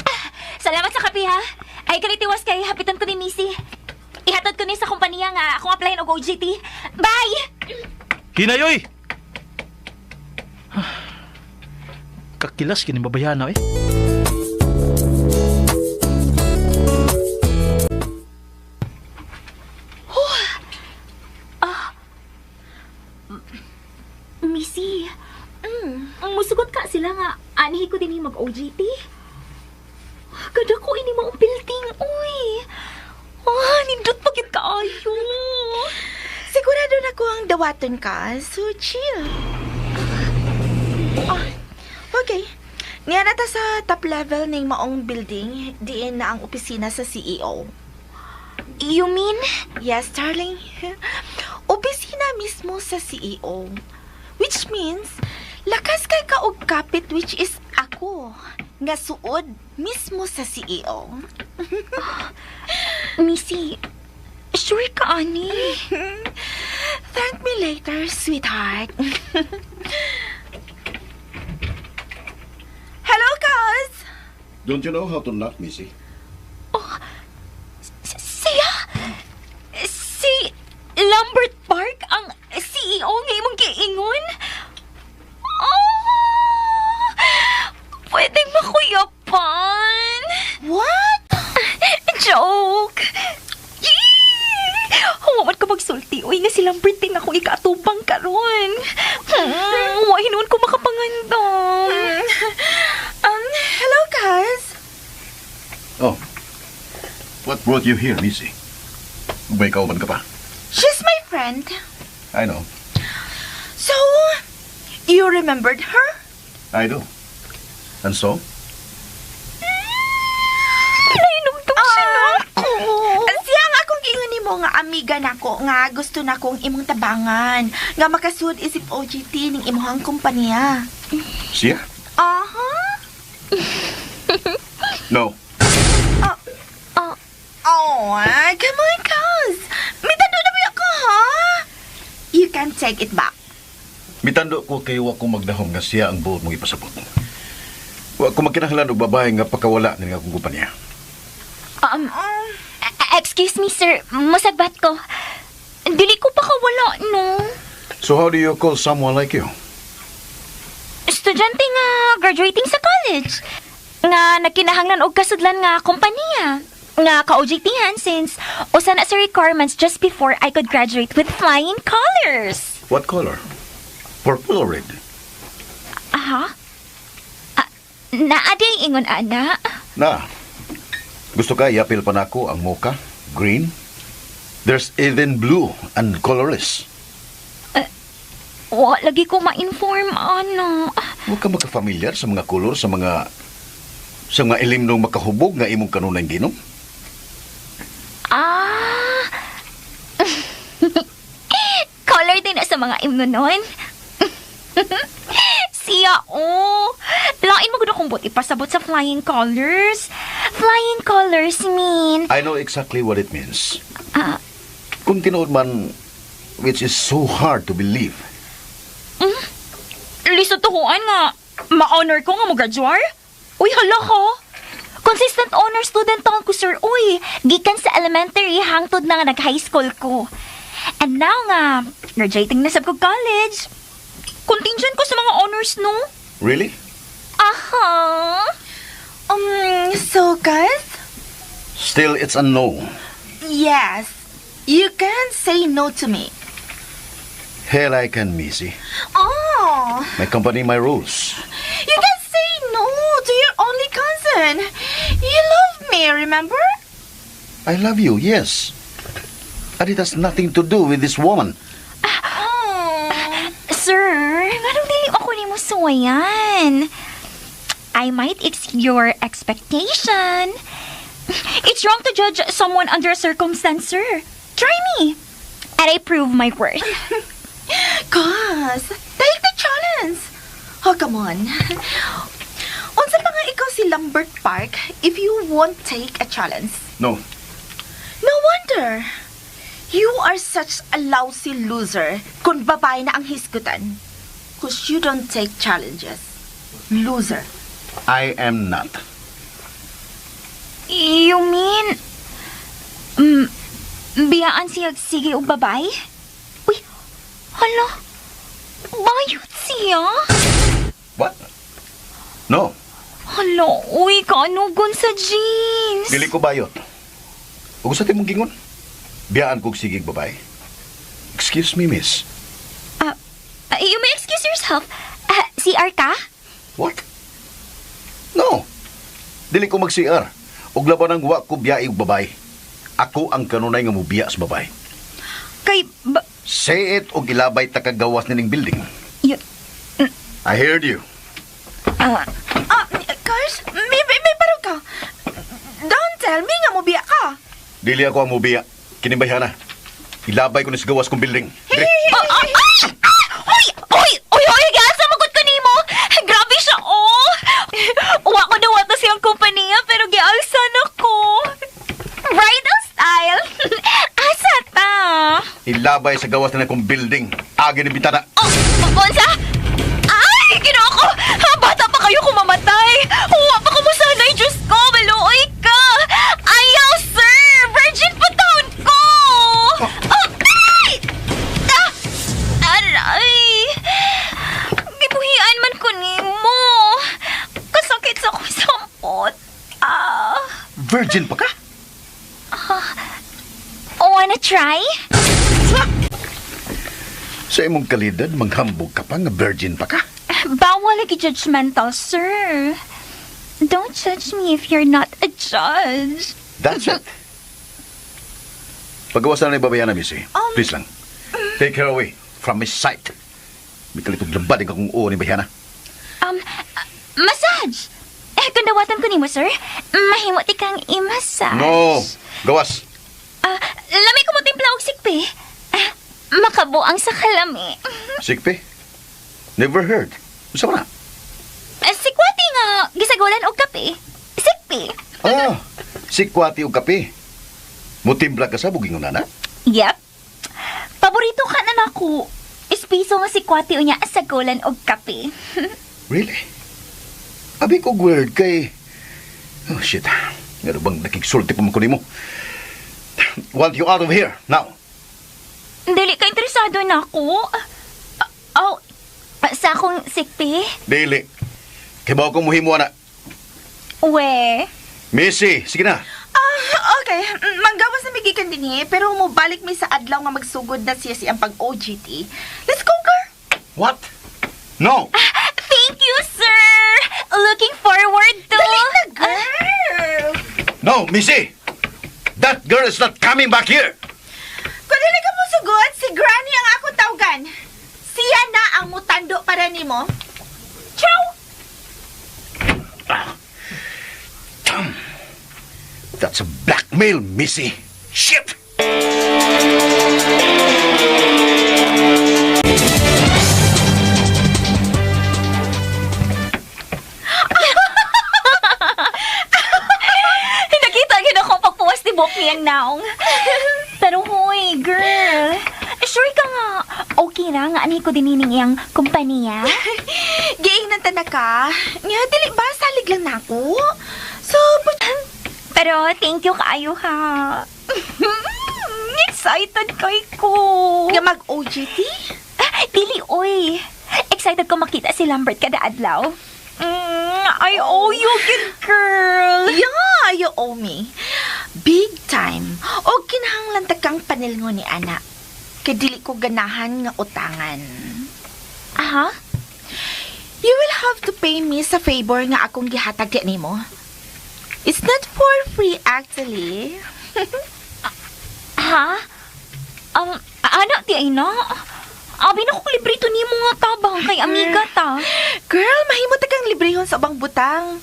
Ah, salamat sa kape, ha? Ay, kanitiwas kay hapitan ko ni Missy. Ihatod ko ni sa kompanya nga akong applyin og OJT. Bye! Hinayoy! Kakilas kini babayana eh. Missy, musugot ka sila nga anhi ko din mag-OJT. Kada ko ini maong building, uy. Ah, nindot pa gid kaayo. Sigurado na ko ang dawaton ka, so chill. Ah, okay. Niya na ta sa top level ng maong building, diin na ang opisina sa CEO. You mean? Yes, darling. Opisina mismo sa CEO. Which means, lakas kay ka og kapit which is ako. Nga suod mismo sa E CEO. Missy, sure ka, ani? Thank me later, sweetheart. Hello, cuz! Don't you know how to knock, Missy? Siya? Si Lambert Park ang CEO nga Uy, nga silang birthday na akong ikaatubang karon. Wa hinuon ko makapangandam. Hello, guys. Oh. What brought you here, Missy? May kauban ka pa? She's my friend. I know. So, you remembered her? I do. And so? Nahinumdum siya nako. Siya ang akong giingon nimo nga amiga nako nga gusto nakong imong tabangan nga makasud isip OJT ning imong kompanya. Siya? Aha. No. Oh, come on, cuz. Mitando na ba ako, ha? You can take it back. Mitando ko kay wa ko magdahom nga siya ang buot mong ipasabot. Wa ko magkinahanglan og babae nga pakawala ning akong kumpanya. Excuse me, sir. Masagbat ko. Dili ko pa kawala, no? So how do you call someone like you? Estudyante nga graduating sa college. Nga nagkinahanglan og kasudlan nga kompanya. Nga ka-OJT-han since usa na sa requirements just before I could graduate with flying colors. What color? Purple or red? Aha. Ah, naa diay ingon ana. Na. Gusto ka iapil pa nako ang mocha, green? There's even blue and colorless. Wa lagi ko ma-inform ana. Wa ka maka-familiar sa mga kolor sa mga ilimnong makahubog nga imong kanunay ginom? Ah. Color din na sa mga imno nun. Siya, oh. Lain mo gud akong buot ipasabot sa flying colors. Flying colors mean I know exactly what it means. Ah. Kung tinuod man, which is so hard to believe. Lisod tuhuan nga ma-honor ko nga mo graduar. Uy, hala ka. Consistent honor student taon ko, sir. Uy, gikan sa elementary hangtod na nga nag-high school ko. And now nga, graduating na sa ko college. Contingent ko sa mga honors, no? Really? Aha. So, guys, Still, it's a no. Yes. You can say no to me. Hell, I can, Missy. Oh, My company, my rules. you can say no to your only cousin. You love me, remember? I love you, yes. And it has nothing to do with this woman. Oh. Sir, nganong dili ako nimo suwayan? I might exceed your expectation. It's wrong to judge someone under a circumstance, sir. Try me. And I prove my worth. Cuz, take the challenge. Oh, come on. Unsa pa nga ikaw si Lambert Park if you won't take a challenge? No. No wonder. You are such a lousy loser kung babae na ang hisgutan. 'Cause you don't take challenges. Loser. I am not. You mean biyaan siya sige og babae? Uy, hala. Bayot siya? What? No. Hala, uy, kaanugon sa jeans. Dili ko bayot. Ug unsa imong giingon? Biyaan kog sigig babae. Excuse me, miss. You may excuse yourself. CR ka? What? No. Dili ko mag-CR. Ug laban ang wa ko biyae og babae. Ako ang kanunay nga mubiya sa babae. Kay, ba, Say it og ilabay ta kagawas nining building. I heard you. Ah, Cars, may barog ka. Don't tell me nga mubiya ka. Dili ako ang mubiya. Kining bayhana. Ilabay ko ni sa gawas kong building. Dire. Ah, ah, ah! Ah! Uy! Uy! Uy! Uy! Giasa magud ko nimo! Grabe siya, oh! Wa ko dawat na siyang kompanya pero gialsa na ko. Bridal style. Asa ta? Ilabay sa gawas na akong building. Agi ni bitana. Oh! Unsa? Ay! Ginoo ko! Ha, bata pa kayo kung mamatay! Wa pa ko musanay, Diyos ko! Maluoy ka! Ayaw, sir! Virgin pa taon ko! Oh, ay! Ah! Aray! Gibuhian man ko nimo. Kasakit sa akong sampot. Ah! Virgin pa ka? Oh, wanna try? Sa imong kalidad, manghambog ka pa nga virgin pa ka. Bawal lagi judgmental, sir. Don't judge me if you're not a judge. That's it. Pagawas na ni babayana, Missy. Please lang. Take her away from my sight. May kalitog labad ang akong uo ni Bayana. Massage! Eh, kung dawatan ko nimo, sir, mahimo ti kang i-massage. No! Gawas! Ah, lami ko mo timpla og sikpi. Ah, makabuang sa kalami. Sikpi? Never heard. Unsa man na? Ah, sikwati nga gisagulan og kape. Sikpi. Ah, sikwati og kape. Mutimpla ka sa buging nana? Yep. Paborito ka na nako. Espiso nga sikwati unya sagulan og kape. Really? Abi ko weird kay... Oh, shit. Nga bang nakigsulti pa man ko nimo? Want you out of here, now. Dili ka interesado nako. Ah, oh, sa akong sikpi? Dili. Kay bawo kong muhimo na. We. Missy, sige na. Ah, okay. Manggawas na migikan din eh, pero mobalik mi sa adlaw nga magsugod na siya siyang pag-OJT. Let's go, girl! What? No! Thank you, sir! Looking forward to... Dali na, girl! No, Missy! That girl is not coming back here! Kung dili ka mosugot, si Granny ang akong tawgan. Siya na ang mutando para nimo. Ciao! Ah. Damn. That's a blackmail, Missy. Shit! Nakita gid ako pagpuwas ni Bok niyang naong. Pero hoy, girl. Sure ka nga, okay na nga ani ko dinining iyang kumpanya? Giingnan ta na ka. Nga, dili ba? Salig lang nako. So, but, Pero thank you kaayo ha. Excited kay ko. Nga mag-OJT? Ah, dili, oy. Excited ko makita si Lambert kada adlaw. I owe you, good girl. Yeah, you owe me. Big time. O kinahanglan ta kang panilngon ni ana. Kay dili ko ganahan nga utangan. Aha? You will have to pay me sa favor nga akong gihatag di nimo. It's not for free actually. Ha? Ano, ti ay na? Abi na ko librito nimo nga tabang kay amiga ta. Girl, mahimo ta kang librehon sa ubang butang.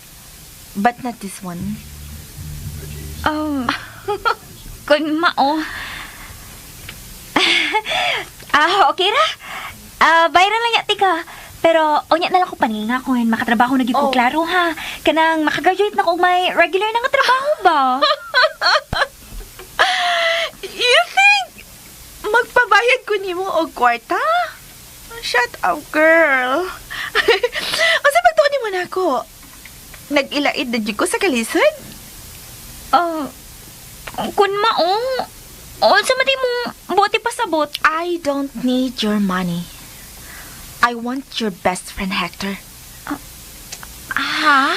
But not this one. Kung mao. Ah, okay ra. Ah, bayaran lang ya tika. Pero unya na lang ko paninga kung makatrabaho na gyud ko Oh. klaro ha. Kanang makagraduate na ko og may regular na nga trabaho ba? You think magpabayad ko nimo og kwarta? Shut up, girl. Unsa pagtuon nimo nako? Nag-ilaid na jud ko sa kalisod? Kun mao. Unsa man mo bote pasabot? I don't need your money. I want your best friend, Hector. Ha?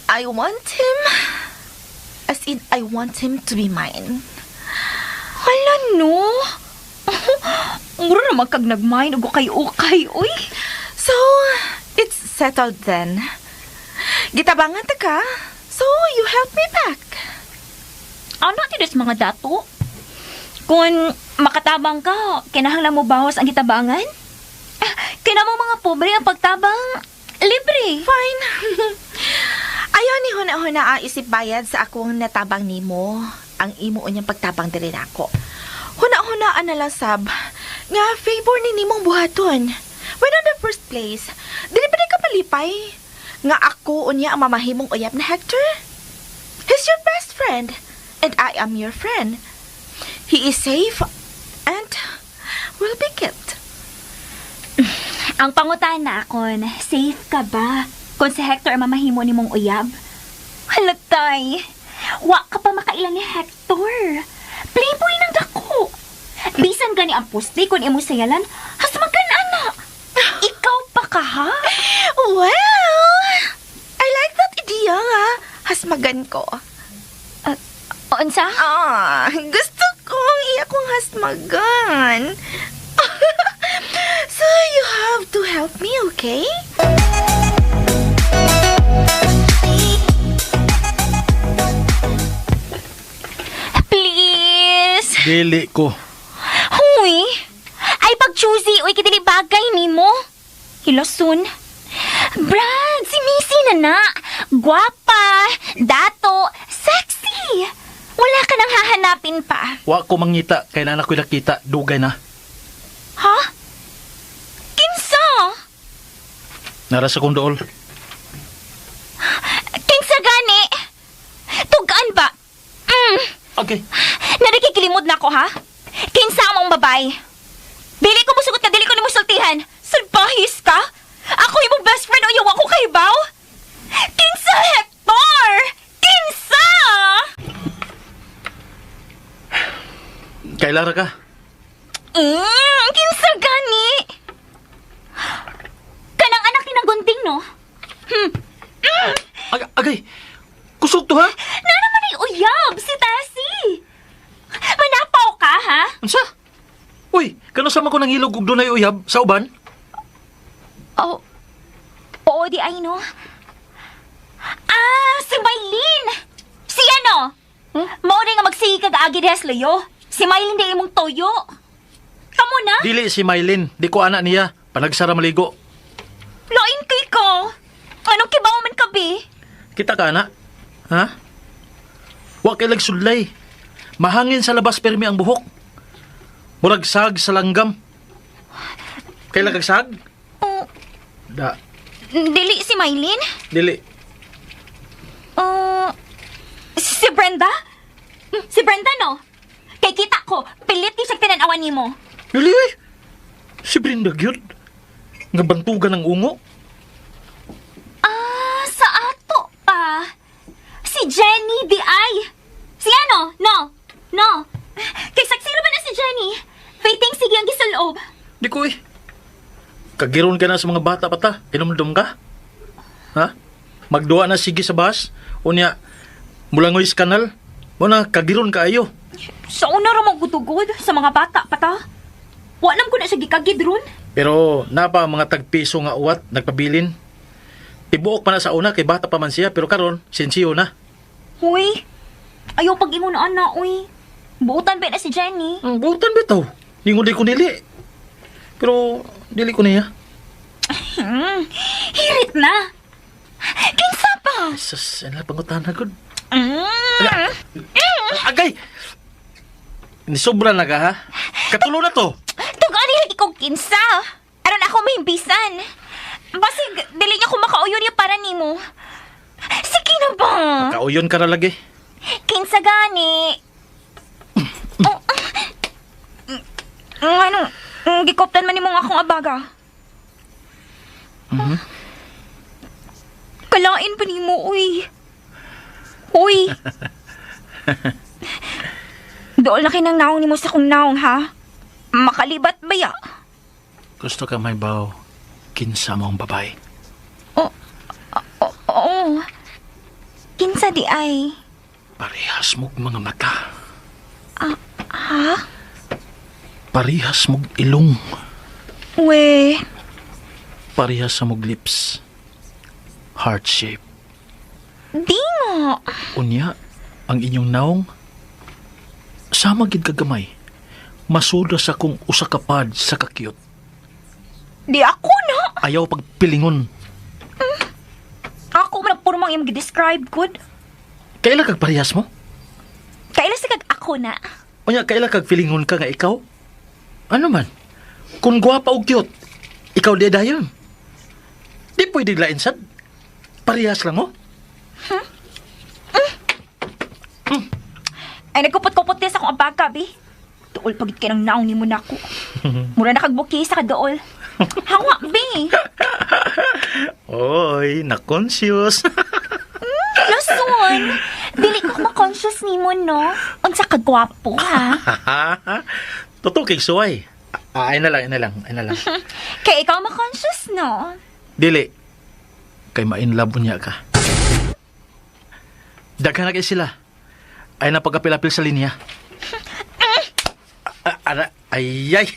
I want him. As in, I want him to be mine. Hala no. Mura naman kag nagmine og ukay-ukay, uy. So, it's settled then. Gitabangan ta ka. So, you help me back. Ano ti mga dato? Kung makatabang ka, kinahanglan mo bawas ang gitabangan? Ah, kinamo mga pobre ang pagtabang libre. Fine. Ayaw ni huna-huna ang isip bayad sa akong natabang nimo. Ang imo unyang pagtabang diri nako. Huna-hunaan na lang sab. Nga favor ni nimong buhaton. When on the first place, dili ba di ka palipay? Nga ako unya ang mamahimong uyab na Hector? He's your best friend, and I am your friend. He is safe and will be kept. Ang pangutana kon, safe ka ba? Kung si Hector ang mamahimo nimong uyab? Halatay, wa ka pa makaila ni Hector. Playboy ng dako. Bisan gani ang poste kung imo sayalan, hasmagan ana. Ikaw pa ka ha? Well, I like that idea nga. Hasmagan ko. Unsa? Ah, gusto kong iya kong hasmagan. help me, okay? Please. Dili ko. Huy! Ay pag-choosy, uy, kitili bagay nimo. Hilason. Brad, si Missy na na. Guwapa, dato, sexy. Wala ka nang hahanapin pa. Wa ko mangita kay na ako'y nakita dugay na. Ha? Kinsa? Nara sa kong dool. Kinsa gani? Tugaan ba? Okay. Narikikilimod na ako, ha? Kinsa among babae? Dili ko musugot ka, dili ko nimo sultihan. Salbahis ka? Ako imong best friend o yawa ko kay Baw? Kinsa, Hector? Kinsa? Kay Lara ka. Kinsa gani? Kanang anak ni Gunting, no? Agay, agay. Kusog to ha? Na naman ay uyab, si Tessie. Manapaw ka, ha? Unsa? Uy, kano sama ko nang ilog ug dunay uyab sa uban? Oh, oo, di ay, no? Ah, si Mylene! Si ano? Mao nga magsige kag agi diha sa layo. Si Mylene di imong toyo. Kamo na? Dili si Mylene, di ko anak niya. Panagsara maligo. Lain kay ko. Anong kibaw man ka, be? Kita ka na? Ha? Wa kay sudlay. Mahangin sa labas permi ang buhok. Murag sag sa langgam. Kailan kag sag? Oh, Da, dili si Mylene? dili. Oh, si Brenda? Si Brenda, no? Kay kita ko, pilit ni siyang tinanawan nimo. Dili ay. Si Brenda gyud. Nga bantugan ang ungo. Ah, sa ato pa. Si Jenny di ay. Si ano? No. No. Kay saksiro ba na si Jenny? Waiting sige ang gisulob. Di ko eh. Kagiron ka na sa mga bata pa ta. Kinumdum ka? Ha? Magduwa na sige sa bus. Unya, mulangoy sa kanal. Muna, kagiron ka ayo. Sa una ra magutugod sa mga bata pa ta. Wa nam ko na siya gikagid ron. Pero napa ang mga tagpiso nga uwat, nagpabilin. Tibuok pa na sa una kay bata pa man siya, pero karon sensiyo na. Huy. Ayaw pag ingon na, uy. Buutan ba na si Jenny? Butan bitaw. Ningon di ko nili. Pero dili ko niya. Hirit na. Kinsa pa? Sus, ano pangutana gud. Agay! Nisobra na ka ha? Katulo na to. Tugaan lagi kong kinsa. Aron ako mahimbisan. Basig, dili niya ko makauyon niya para nimo. Sige na ba? Kauyon ka na lagi. Kinsa gani? Oh, ano? Gikoptan man nimo nga akong abaga. Kalain pa nimo, uy. Uy. Dool na kinang naong nimo sa kong naong, ha? Makalibat ba ya? Gusto ka may baw, kinsa mo ang babae. Oo. Oo. Kinsa di ay? Parehas mog mga mata. Ha? Parehas mog ilong. We. Parehas sa mog lips. Heart shape. Di nga. Unya, ang inyong naong, sama gid kagamay. Masuda sa kung usa ka pad sa kakiyot. Di ako na. Ayaw pagpilingon. Ako man ang purmang imong gi-describe good. Kaila kag parehas mo? Kaila sa kag ako na. Unya, kaila kag pilingon ka nga ikaw? Ano man? Kung gwapa og cute, ikaw di dayon. Di pwede lain sad. Parehas lang mo. Ay nagkupot-kupot din sa akong abaga, bi. Duol pagit kay ng naong nimo nako. Mura na kag bouquet sa kadool. Hawa, bi. Oy, na-conscious. Lason. Dili ko ma-conscious nimo no. Unsa ka gwapo, ha? Totoo kay suway. Ah, ay na lang, ay na lang, ay na lang. Kay ikaw ma-conscious no. Dili. Kay ma-inlove niya ka. Daghan na kay sila. Ay napagapil-apil sa linya. Ah, ara, ay, ay.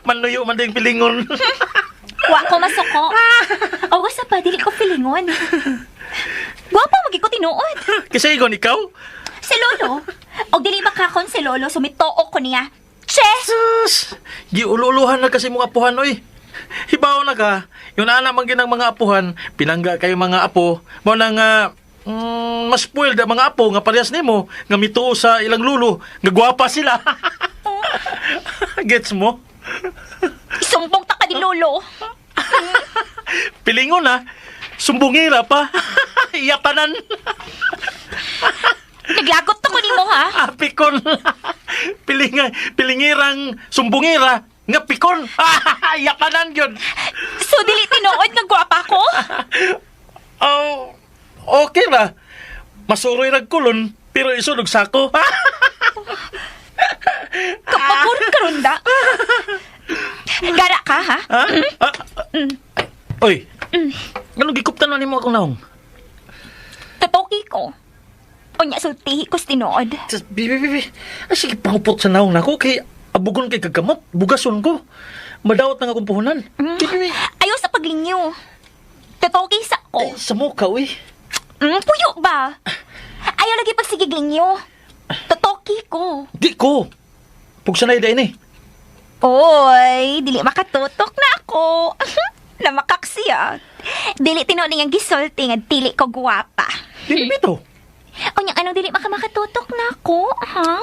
Manuyo man din pilingon. Wa ko masuko. O sa pa, dili ko feelingon. Gwapa magi ko tinuod. Kasi igon ikaw? Si Lolo. Og dili makakon si Lolo, sumituo ko niya. Che! Sus! Giululuhan na kasi mong apuhan, oy. Hibaw na ka. Yung anak man ginang mga apuhan, pinangga kayo mga apo, mo na nga, mas spoiled ang mga apo nga parehas nimo, nga mituo sa ilang lulo, nga gwapa sila. Gets mo? Isumbong ta ka ni Lolo. Pilingon na, sumbungira pa. Iyatanan. Naglagot to ko nimo ha. Ah, pikon. Pilinga, pilingirang sumbungira nga pikon. Iyatanan yun. So dili tinuod nga gwapa ko? Oh, okay ra. Masuroy rag kulon, pero isunog sako. Kapabor karon da. Gara ka ha? Ha? Ah, ah. Oy. Anong gikuptan man nimo akong naong? Tutuki ko. Unya sultihi ko sa tinuod. Tas, Bi, bi, bi, bi. Ay, sige, pangupot sa naong nako kay abugon kay kagamot, bugason ko. Madawat na nga akong puhunan. Bi, bi, bi. Ayaw sa paglingyo. Tutuki sa ko. Ay, sa mukha, uy. Puyo ba? Ayaw lagi pagsigigling Tutuki ko. Di ko. Pugsanay da ini. Oy, dili makatutok na ako. Namakak siya. Dili tinuod niyang gisulti nga dili ko guwapa. Dili bito. Unya anong dili maka makatutok na ako, ha?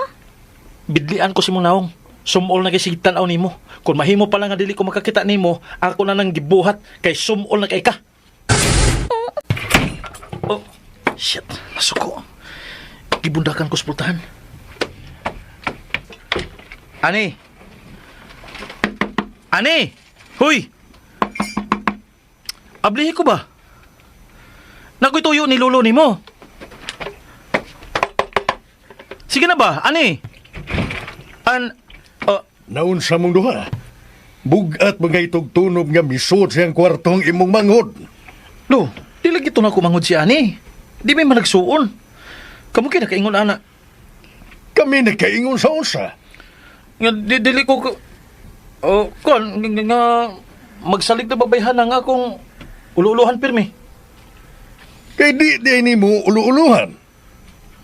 Bidlian ko si mong naong. Sumol na kay sige tan-aw nimo. Kung mahimo pa lang nga dili ko makakita nimo, ako na nang gibuhat kay sumol na kay ka. Oh, shit. Nasuko. Gibundakan ko sa pultahan. Ani? Ani? Huy! Ablihi ko ba? Nakoy tuyo ni lolo nimo. Sige na ba, ani? An... Oh, Naunsa mong duha. Bugat mga itog tunob nga misuot siyang kwartong imong manghod. Lo, di lagi to na kumangod si ani. Di may managsuon. Kamu kay nakaingon ana. Kami nagkaingon sa unsa. Nga di dili ko oh, kon nga, nga magsalig na babayhan na nga kung ululuhan pirmi. Kay di di ni mo uluuluhan.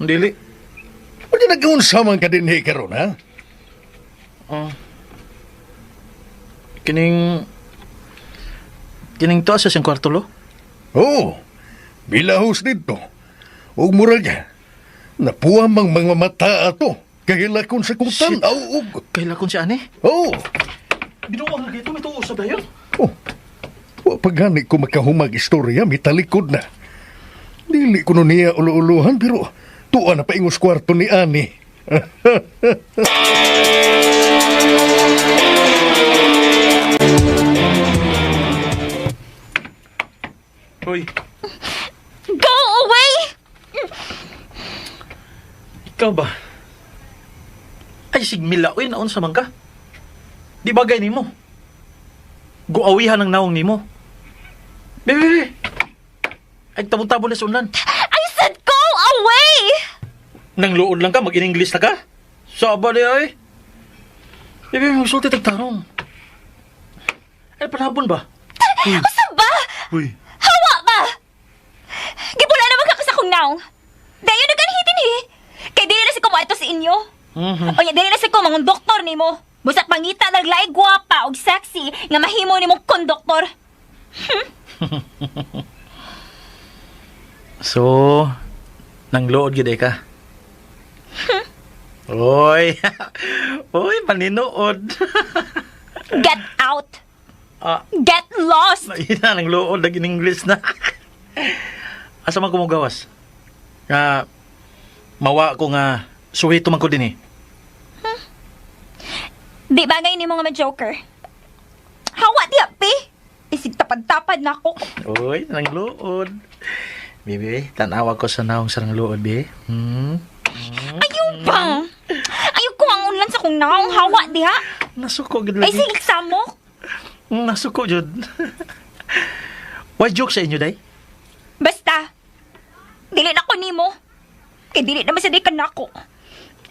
Dili. Unya nag-unsa man ka dinhi karon ha? Kining kining to sa siyang kwarto lo. Oo. Bilahos dito. Ug murag napuha mang mga mata ato. Kahilakon sa kong Shit. tan-aw og. Kaila kon si ani. Oo. Binuwang lagi ito may tuo sa dayon. Oh. Wa pa gani ko makahumag istorya, mitalikod na. Dili ko no niya uluuluhan pero tuwa na paingos kwarto ni Ani. Hoy, Go away! ikaw ba? Ay sigmila oy naon sa man ka. Di bagay nimo. Guawihan ang naong nimo. Be, be, be. Ay tabon-tabon na sa unlan. I said go away! Nang luod lang ka, mag-in-English na ka? Saba di ay. Bebe, magsulti tagtarong. Ay, panahapon ba? Asa ba? Uy. Hawa ba? Gibula naman ka sa kong naong. Dayon na ganhitin eh. Kay dili na si kumato sa inyo. Onya dili na si ko mangon doktor nimo. Busa pangita naglaig gwapa og sexy nga mahimo nimong konduktor. So, nang luod gid eh ka. Oy. Oy, paninood. Get out. Ah, Get lost. ina nang luod nag in English na. Asa man ko mo gawas? Nga mawa ko nga suwito man ko din eh. Di bagay nimo nga ma-joker. Hawa di api. Isig tapad-tapad na ako. Oy, nang luod. Bibi, tanawa ko sa naong sa nang luod, bi. Ayaw ba? Ayaw ko ang unlan sa kong naong hawa diha. Nasuko gid Ay lagi. sige samok. Nasuko jud. Why joke sa inyo, day? Basta, dili na ko nimo. Kay dili naman sa di ka nako.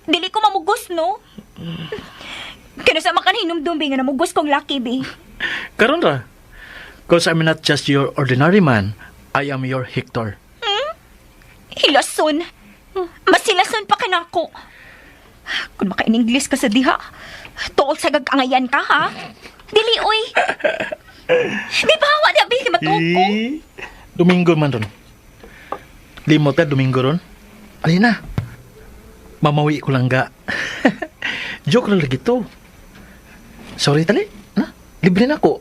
Dili ko mamugos, no? Kaya sa makan hinumdumi nga namugos kong laki, bi. Karon ra. Because I'm not just your ordinary man, I am your Hector. Hilason. Masilason pa kanako. Kung maka-English ka sa diha, tuol sa gagangayan ka, ha? Dili, oy. Di ba, wala, bi, matuo ko. Eh, Domingo man ron. Limot ka, Domingo ron. Alin na? Mamawi ko lang ga. Joke lang lagi to. Sorry tali. Na, libre na ko.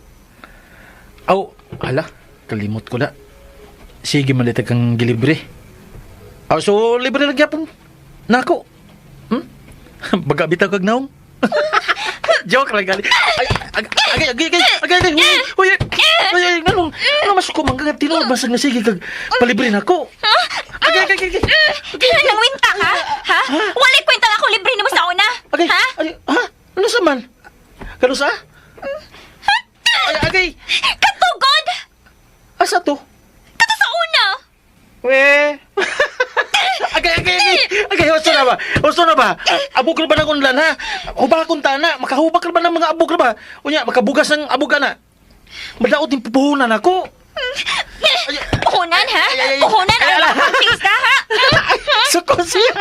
Aw, ala, kalimot ko na. Sige, malita kang gilibre. Aw, so libre lang gyapon. Nako. Baga bitaw kag naong. Joke lang gali. Ay, ag, agay, agay, agay, agay, agay, huy, huy, huy, ay, nganong, ano mas ko mangga tinuod basag na sige kag palibre nako. Agay, agay, agay, agay. Nangwinta ka, ha? Walay kwenta nga ako libre nimo sa una. Agay, Ha? ay, ha? Ano sa man? Kano sa? Ay, agay, Katugod! asa to? Kato sa una! We. Agay, agay, agay. Agay, husto na ba? Husto na ba? Abog ra ba ng unlan, ha? Hubakon ta na. Makahubak ra ba ng mga abog ra ba? Unya, makabugas ng abog ka na. Madaot yung pupuhunan ako. Puhunan, ha? Ay, ay, ay. Puhunan, Ay, ang ala. confused ka, ha? Suko siya.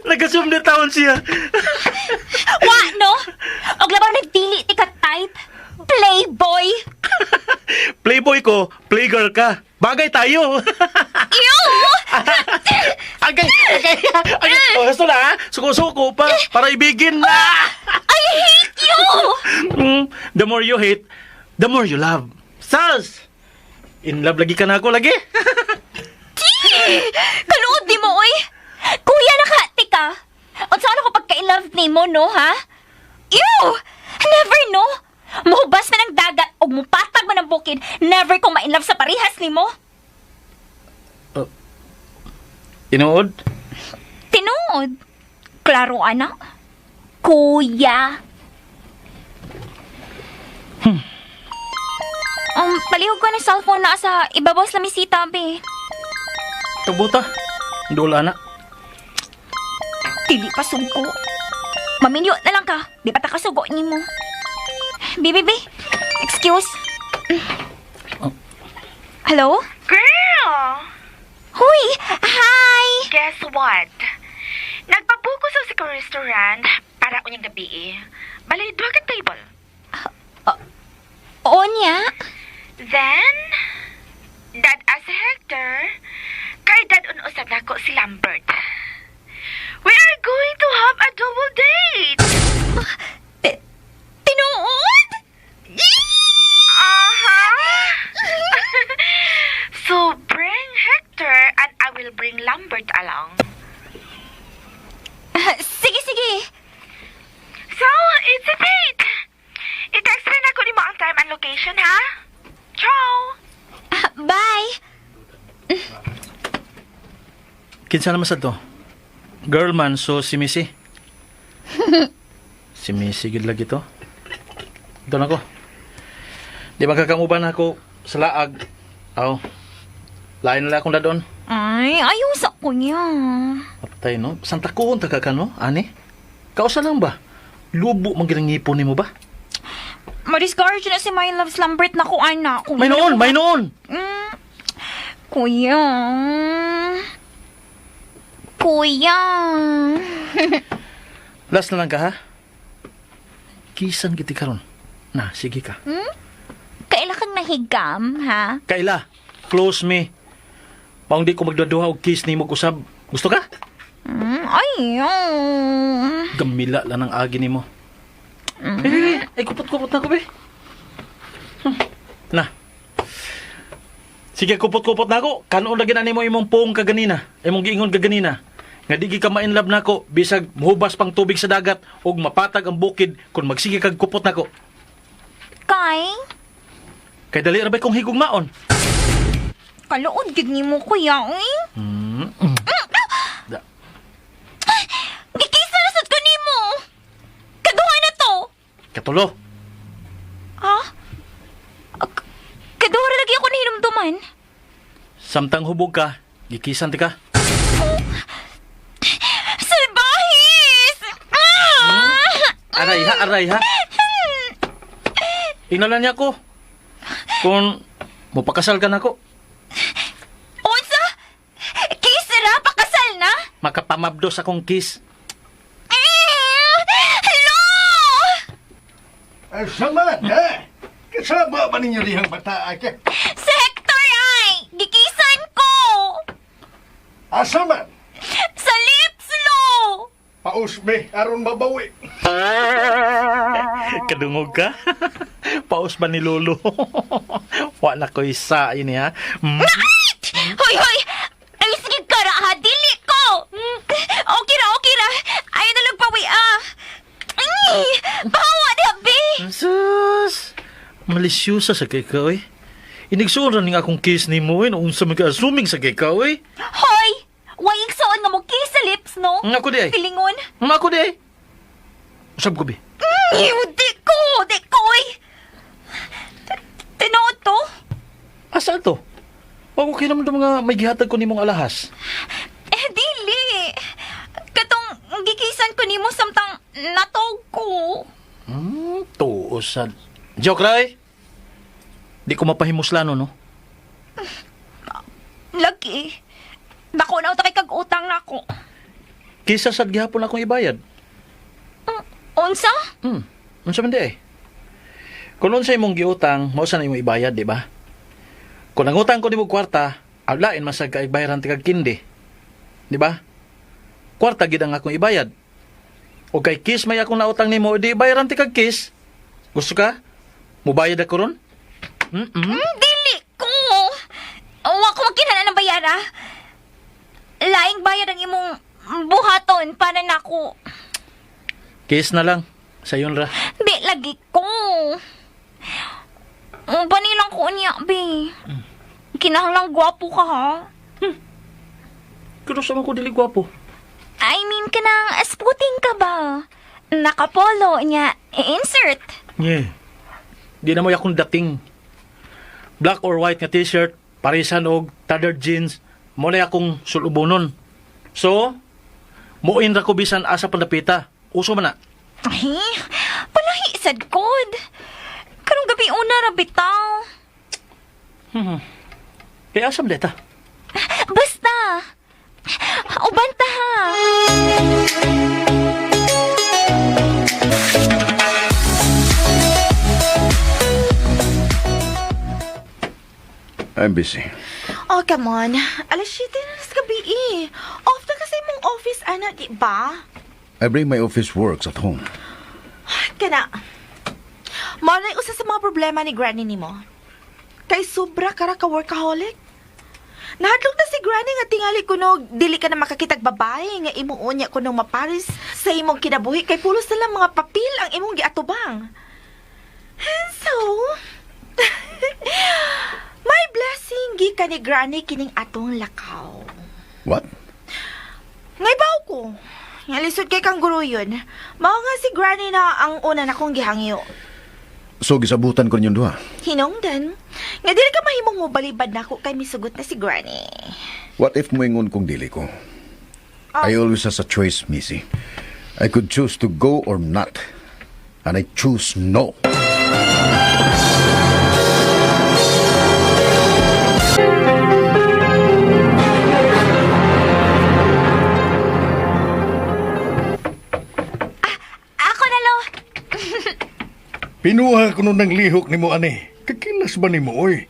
Nagasum na taon siya. Wa, no? Og labaw nagdili ti ka type. Playboy. Playboy ko, playgirl ka. Bagay tayo. Ew! Agay, agay, agay. Oh, gusto na, ha? Suko-suko pa, para ibigin na. I hate you! The more you hate, the more you love. Sas! In love lagi ka na ako lagi. Kaluod di mo, oy! Kuya, nakati ka! Unsa ano ko pagka-in-love nimo, no, ha? Ew! Never, no? Muhubas man ang dagat o mupatag man ang bukid, never ko ma-in-love sa parihas nimo. Tinuod? Tinuod. Klaro, anak. Kuya. Palihog ko ng cellphone na sa ibabaw sa lamisita, be. Tubuta. Dula na. Dili pa sugko. Maminyo na lang ka. Di pa ta kasugo nimo. Bi, bi, bi. Excuse. Oh. Hello? Girl! Huy! Hi! Guess what? Nagpabuko sa sa restaurant para unyang gabi eh. Bali, duha ka table. Oo niya. Then, dad as Hector, kay dad unusab nako si Lambert. We are going to have a double date! Tinuod? Uh-huh. So, bring Hector and I will bring Lambert along. Sige, sige. So, it's a date! I-text rin ako nimo ang time and location, ha? Ciao! Bye. Kinsa naman sa to? Girl man, so si Missy. Si Missy, good lagi to. Ito na ko. Di ba kakamuban ako sa laag? Aw. Lain na lang akong dadon. Ay, ayaw sa ko niya. Patay, no? Santa kuon ta ka ka, no? Ani? Kausa lang ba? Lubo man ginang ngipon nimo ba? Ma-discourage na si My Loves Lambert na ko, anak. May noon, may noon. Kuya. Kuya. Last na lang ka, ha? Kisan giti karon. Na, sige ka. Kaila kang nahigam, ha? Kaila, close me. Paung di ko magdaduha og kiss nimo usab. Gusto ka? Ayaw. Gamila lang ang agi nimo. Eh, eh, ay kupot-kupot na ko be. Na. Sige, kupot-kupot na ako. Kanon lagi na nimo imong puong kaganina. Imong giingon kaganina. Nga di ka ma-inlove nako bisag muhubas pang tubig sa dagat ug mapatag ang bukid kung magsige kag kupot nako. Kay, Kay dali ra ba kong higugmaon? kaluod gid nimo, kuya, uy. Da. Gikisa na sad ko nimo. Kaduha na to. Katulo. Ha? Kaduha ra lagi ako nahinumduman. Samtang hubog ka, gikisan ti ka. Salbahis! Ah! Aray ha, aray ha. Inalan niya ko. Kung mupakasal ka nako, Unsa? Kiss ra pakasal na? Makapamabdos akong kiss. Eh, hello! Ay, sama ha? Kasama ba ninyo dihang bata ka? Si Hector ay! Gikisan ko! Asa man? Sa lips, lo! Pausme, aron mabawi. Kadungog ka? Paus ba ni Lolo? Wa na ko isa ini ha. Hoy, hoy! Ay, sige ka ra, ha? Dili ko! Okay ra, okay ra. Ayaw na lang pawi, ah. Ay, pahawa diha, be! Sus! Malisyosa sa kay ka, oy. Inigsuon ra ning akong kiss nimo, oy. Noong sa mga-assuming sa kay ka, oy. Hoy! Way igsuon nga mo kiss sa lips, no? Nga ko di ay. Pilingon? Nga ko di ay. Usab ko, bi. Di ko! Di ko, oy! Tinuod to? Asa to? Wa ko kay naman mga may gihatag ko nimong alahas. Eh, dili. Katong gikisan ko nimo samtang natog ko. Tuo sad. Joke ra, oy. Di ko mapahimuslano, no? Lagi. Dako na utak kag utang nako. Kisa sad gihapon akong ibayad. Unsa? Unsa man di ay? Kung unsa imong giutang, mao sa na imong ibayad, di ba? Kung ang utang ko nimo kwarta, awlain man sad ka ibayaran ti kag kindi. Di ba? Kwarta gid ang akong ibayad. O kay kiss may akong nautang nimo, di bayaran ti kag kiss. Gusto ka? Mubayad ako ron? Dili ko. Wa ko magkinahanglan ng bayara. Laing bayad ang imong buhaton para nako. Kiss na lang. Sayon ra. Di lagi ko. Panilang ko niya, be. Kinahanglang gwapo ka, ha? Pero sa man ko dili gwapo. I mean, kanang sputing ka ba? Nakapolo niya. Insert. Yeah. Di na mo akong dating. Black or white nga t-shirt, parisan og tattered jeans, mo na akong sulubonon. So, muin ra ko bisan asa pandapita. Uso man na. Ay, palahi sad kod. Karong gabi una ra bitaw. Kaya asa man deta? Basta. Uban ta ha. I'm busy. Oh, come on. Alas 7 na sa gabi eh. Off na kasi mong office, ana, di ba? I bring my office works at home. Kana. Mao na usa sa mga problema ni granny nimo. Kay sobra ka ra ka workaholic. Nahadlok na si granny nga tingali kuno dili ka na makakitag babae nga imo unya kuno maparis sa imong kinabuhi kay pulos na lang mga papel ang imong giatubang. And so, my blessing gikan ni granny kining atong lakaw. What? Ngaybaw ko. Nga lisod kay kang guro yun. Mao nga si granny na ang una na kong gihangyo. So, gisabutan ko ninyong duha. Hinungdan, nga dili ka mahimong mobalibad nako kay misugot na si granny. What if moingon kong dili ko? I always has a choice, Missy. I could choose to go or not. And I choose no. Ako na lo. Pinuha ko nun ng lihok nimo ani. Kakilas ba nimo oy?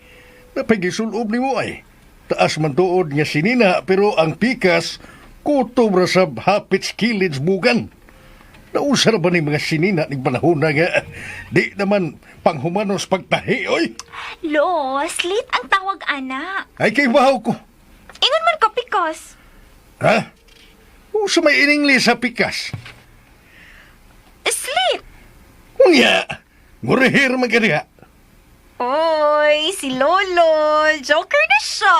Napagisulob nimo ay. Taas man tuod nga sinina pero ang pikas kutob ra sa hapit skillage bugan. Nausa ra ba ni mga sinina ning panahon na nga di naman panghumanos pagtahi oy. Lo, slit ang tawag ana. Ay kay bahaw ko. Ingon man ko pikas. Ha? Usa may iningli sa pikas. Slit. Unya, ngurihir man ka diha. Oy, si Lolo. Joker na siya.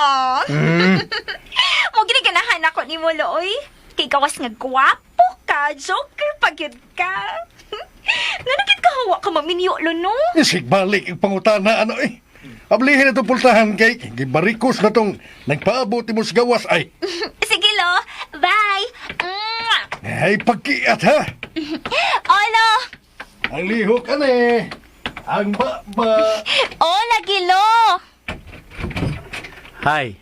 Mo gini ganahan ako ni mo, Lo, oy. Kay gawas nga gwapo ka, joker pa gyud ka. Nga gid ka hawa ka maminyo, lo, no? Sigbalik ang pangutana ano eh. Ablihin na itong pultahan kay gibarikos na tong nagpaabot mo sa gawas ay. Sige, Lo. Bye. Mwah! Ay pagkiat ha. Olo. Ang lihok ani. Ang baba. Ola. lagi, Lo. Hi.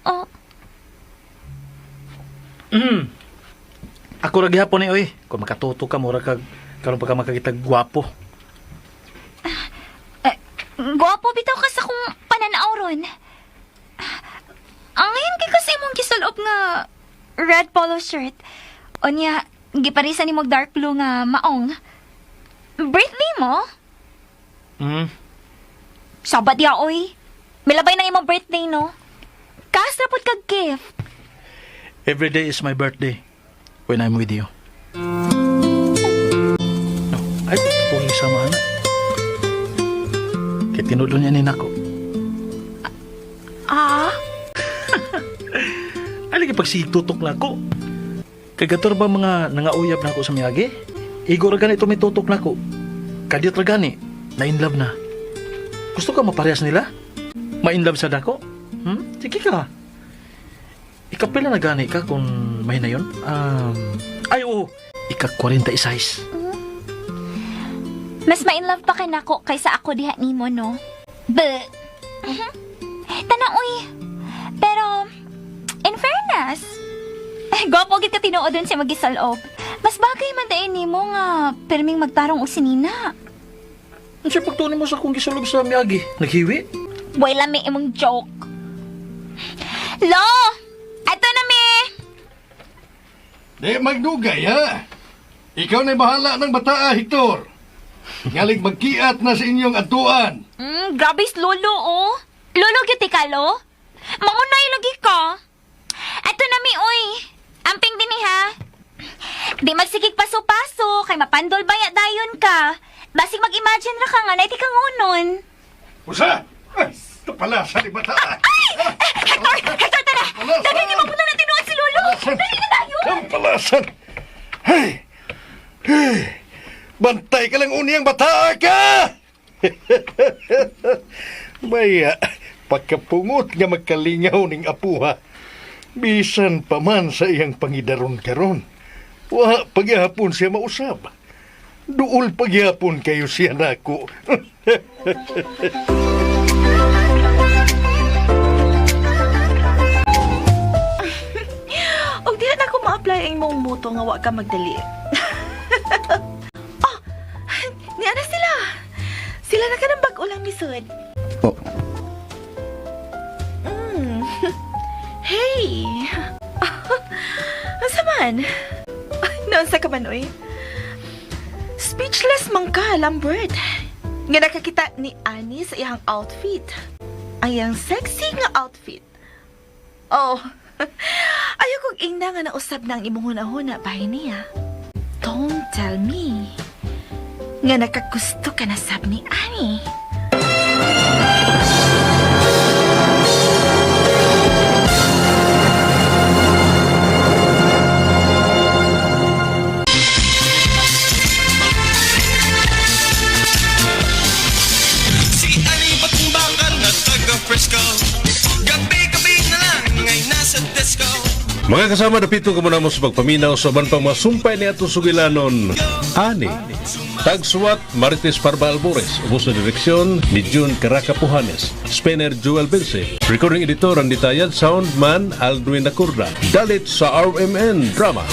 Oh, Ako ra gihapon ni oy. Kung makatuto ka mura kag karon pa ka makakita gwapo. Eh, gwapo bitaw ka sa kong pananaw ron. Ang ngayon kay kasi imong gisulob nga red polo shirt. Unya, giparisan nimo og dark blue nga maong. Birthday mo? Sabat ya, oy. Milabay na imong birthday, no? Kas na pud kag gift. Every day is my birthday when I'm with you. No, ay, kung sama na. Kay tinuod niya ni nako. Ah? Ay, lagi pagsigtutok na ako. Kay gator ba mga nangauyab na ako sa miyagi? Igo ra gani tumitutok na ako. Kadiyot ra gani, na in love na. Gusto ka maparehas nila? Ma-in love sa dako? Sige ka. Ikapila na gani ka kung may na yun? Ay, oo. Ika 46. Mas ma-in love pa kay nako kaysa ako diha nimo, no? But, Tana, uy. Pero, in fairness, gwapo gid ka tinuod dun sa magisalob. Mas bagay man dahil nimo nga pirming magtarong og sinina. Ano siya pagtunin mo sa kung gisulog sa miyagi? Naghiwi? Wala may imong joke. Lo! Ato na mi! Di magdugay, ha? Ikaw na'y bahala ng bataa, Hector. Ngaling magkiat na sa inyong atuan. Grabe lolo, oh. Lolo, gyud ka, lo. Maunay lagi ka. Ato na mi, oy. Amping din eh, ha. Di magsigig paso-paso, kay mapandol baya dayon ka. Basig mag-imagine ra ka nga, na ka ngunon. Usa! Ay, ito pala sa ni bataa. Ay! Eh, Hector! Hector, tara! Dali, di mapunta na tinuod si Lolo! Dali na tayo! Ang palasan! Hey! Hey! Bantay ka lang uniyang bataa ka! Maya, pagkapungot nga magkalingaw ning apuha, bisan pa man sa iyang pangidaron karon, wa pagyapon siya mausab. Duol pagyapon kayo siya nako. Og di na ako ma-apply ang imong muto nga wa ka magdali. Oh, niya na sila. Sila na ka ng bag-o lang misod. Oh, Hey! Asa man? Naunsa ka man, oy? Speechless man ka, Lambert. Nga nakakita ni Annie sa iyang outfit. Ang iyang sexy nga outfit. Oh, ayaw kong ingna nga nausab na ang imong hunahuna bahin niya. Don't tell me nga nakagusto ka na sab ni Annie. Si Ani Batumbakal na taga Frisco. Gabi-gabi na lang ay nasa disco. Mga kasama, dapito ka muna mo sa pagpaminaw sa uban pang masumpay ni atong sugilanon. Ani, Tagsuwat Marites Parba Albores, ubos na direksyon ni June Caraca Puhanes, Spinner Joel Bense, recording editor Randy Tayad, soundman Aldwin Acurda, Dalit sa RMN Drama.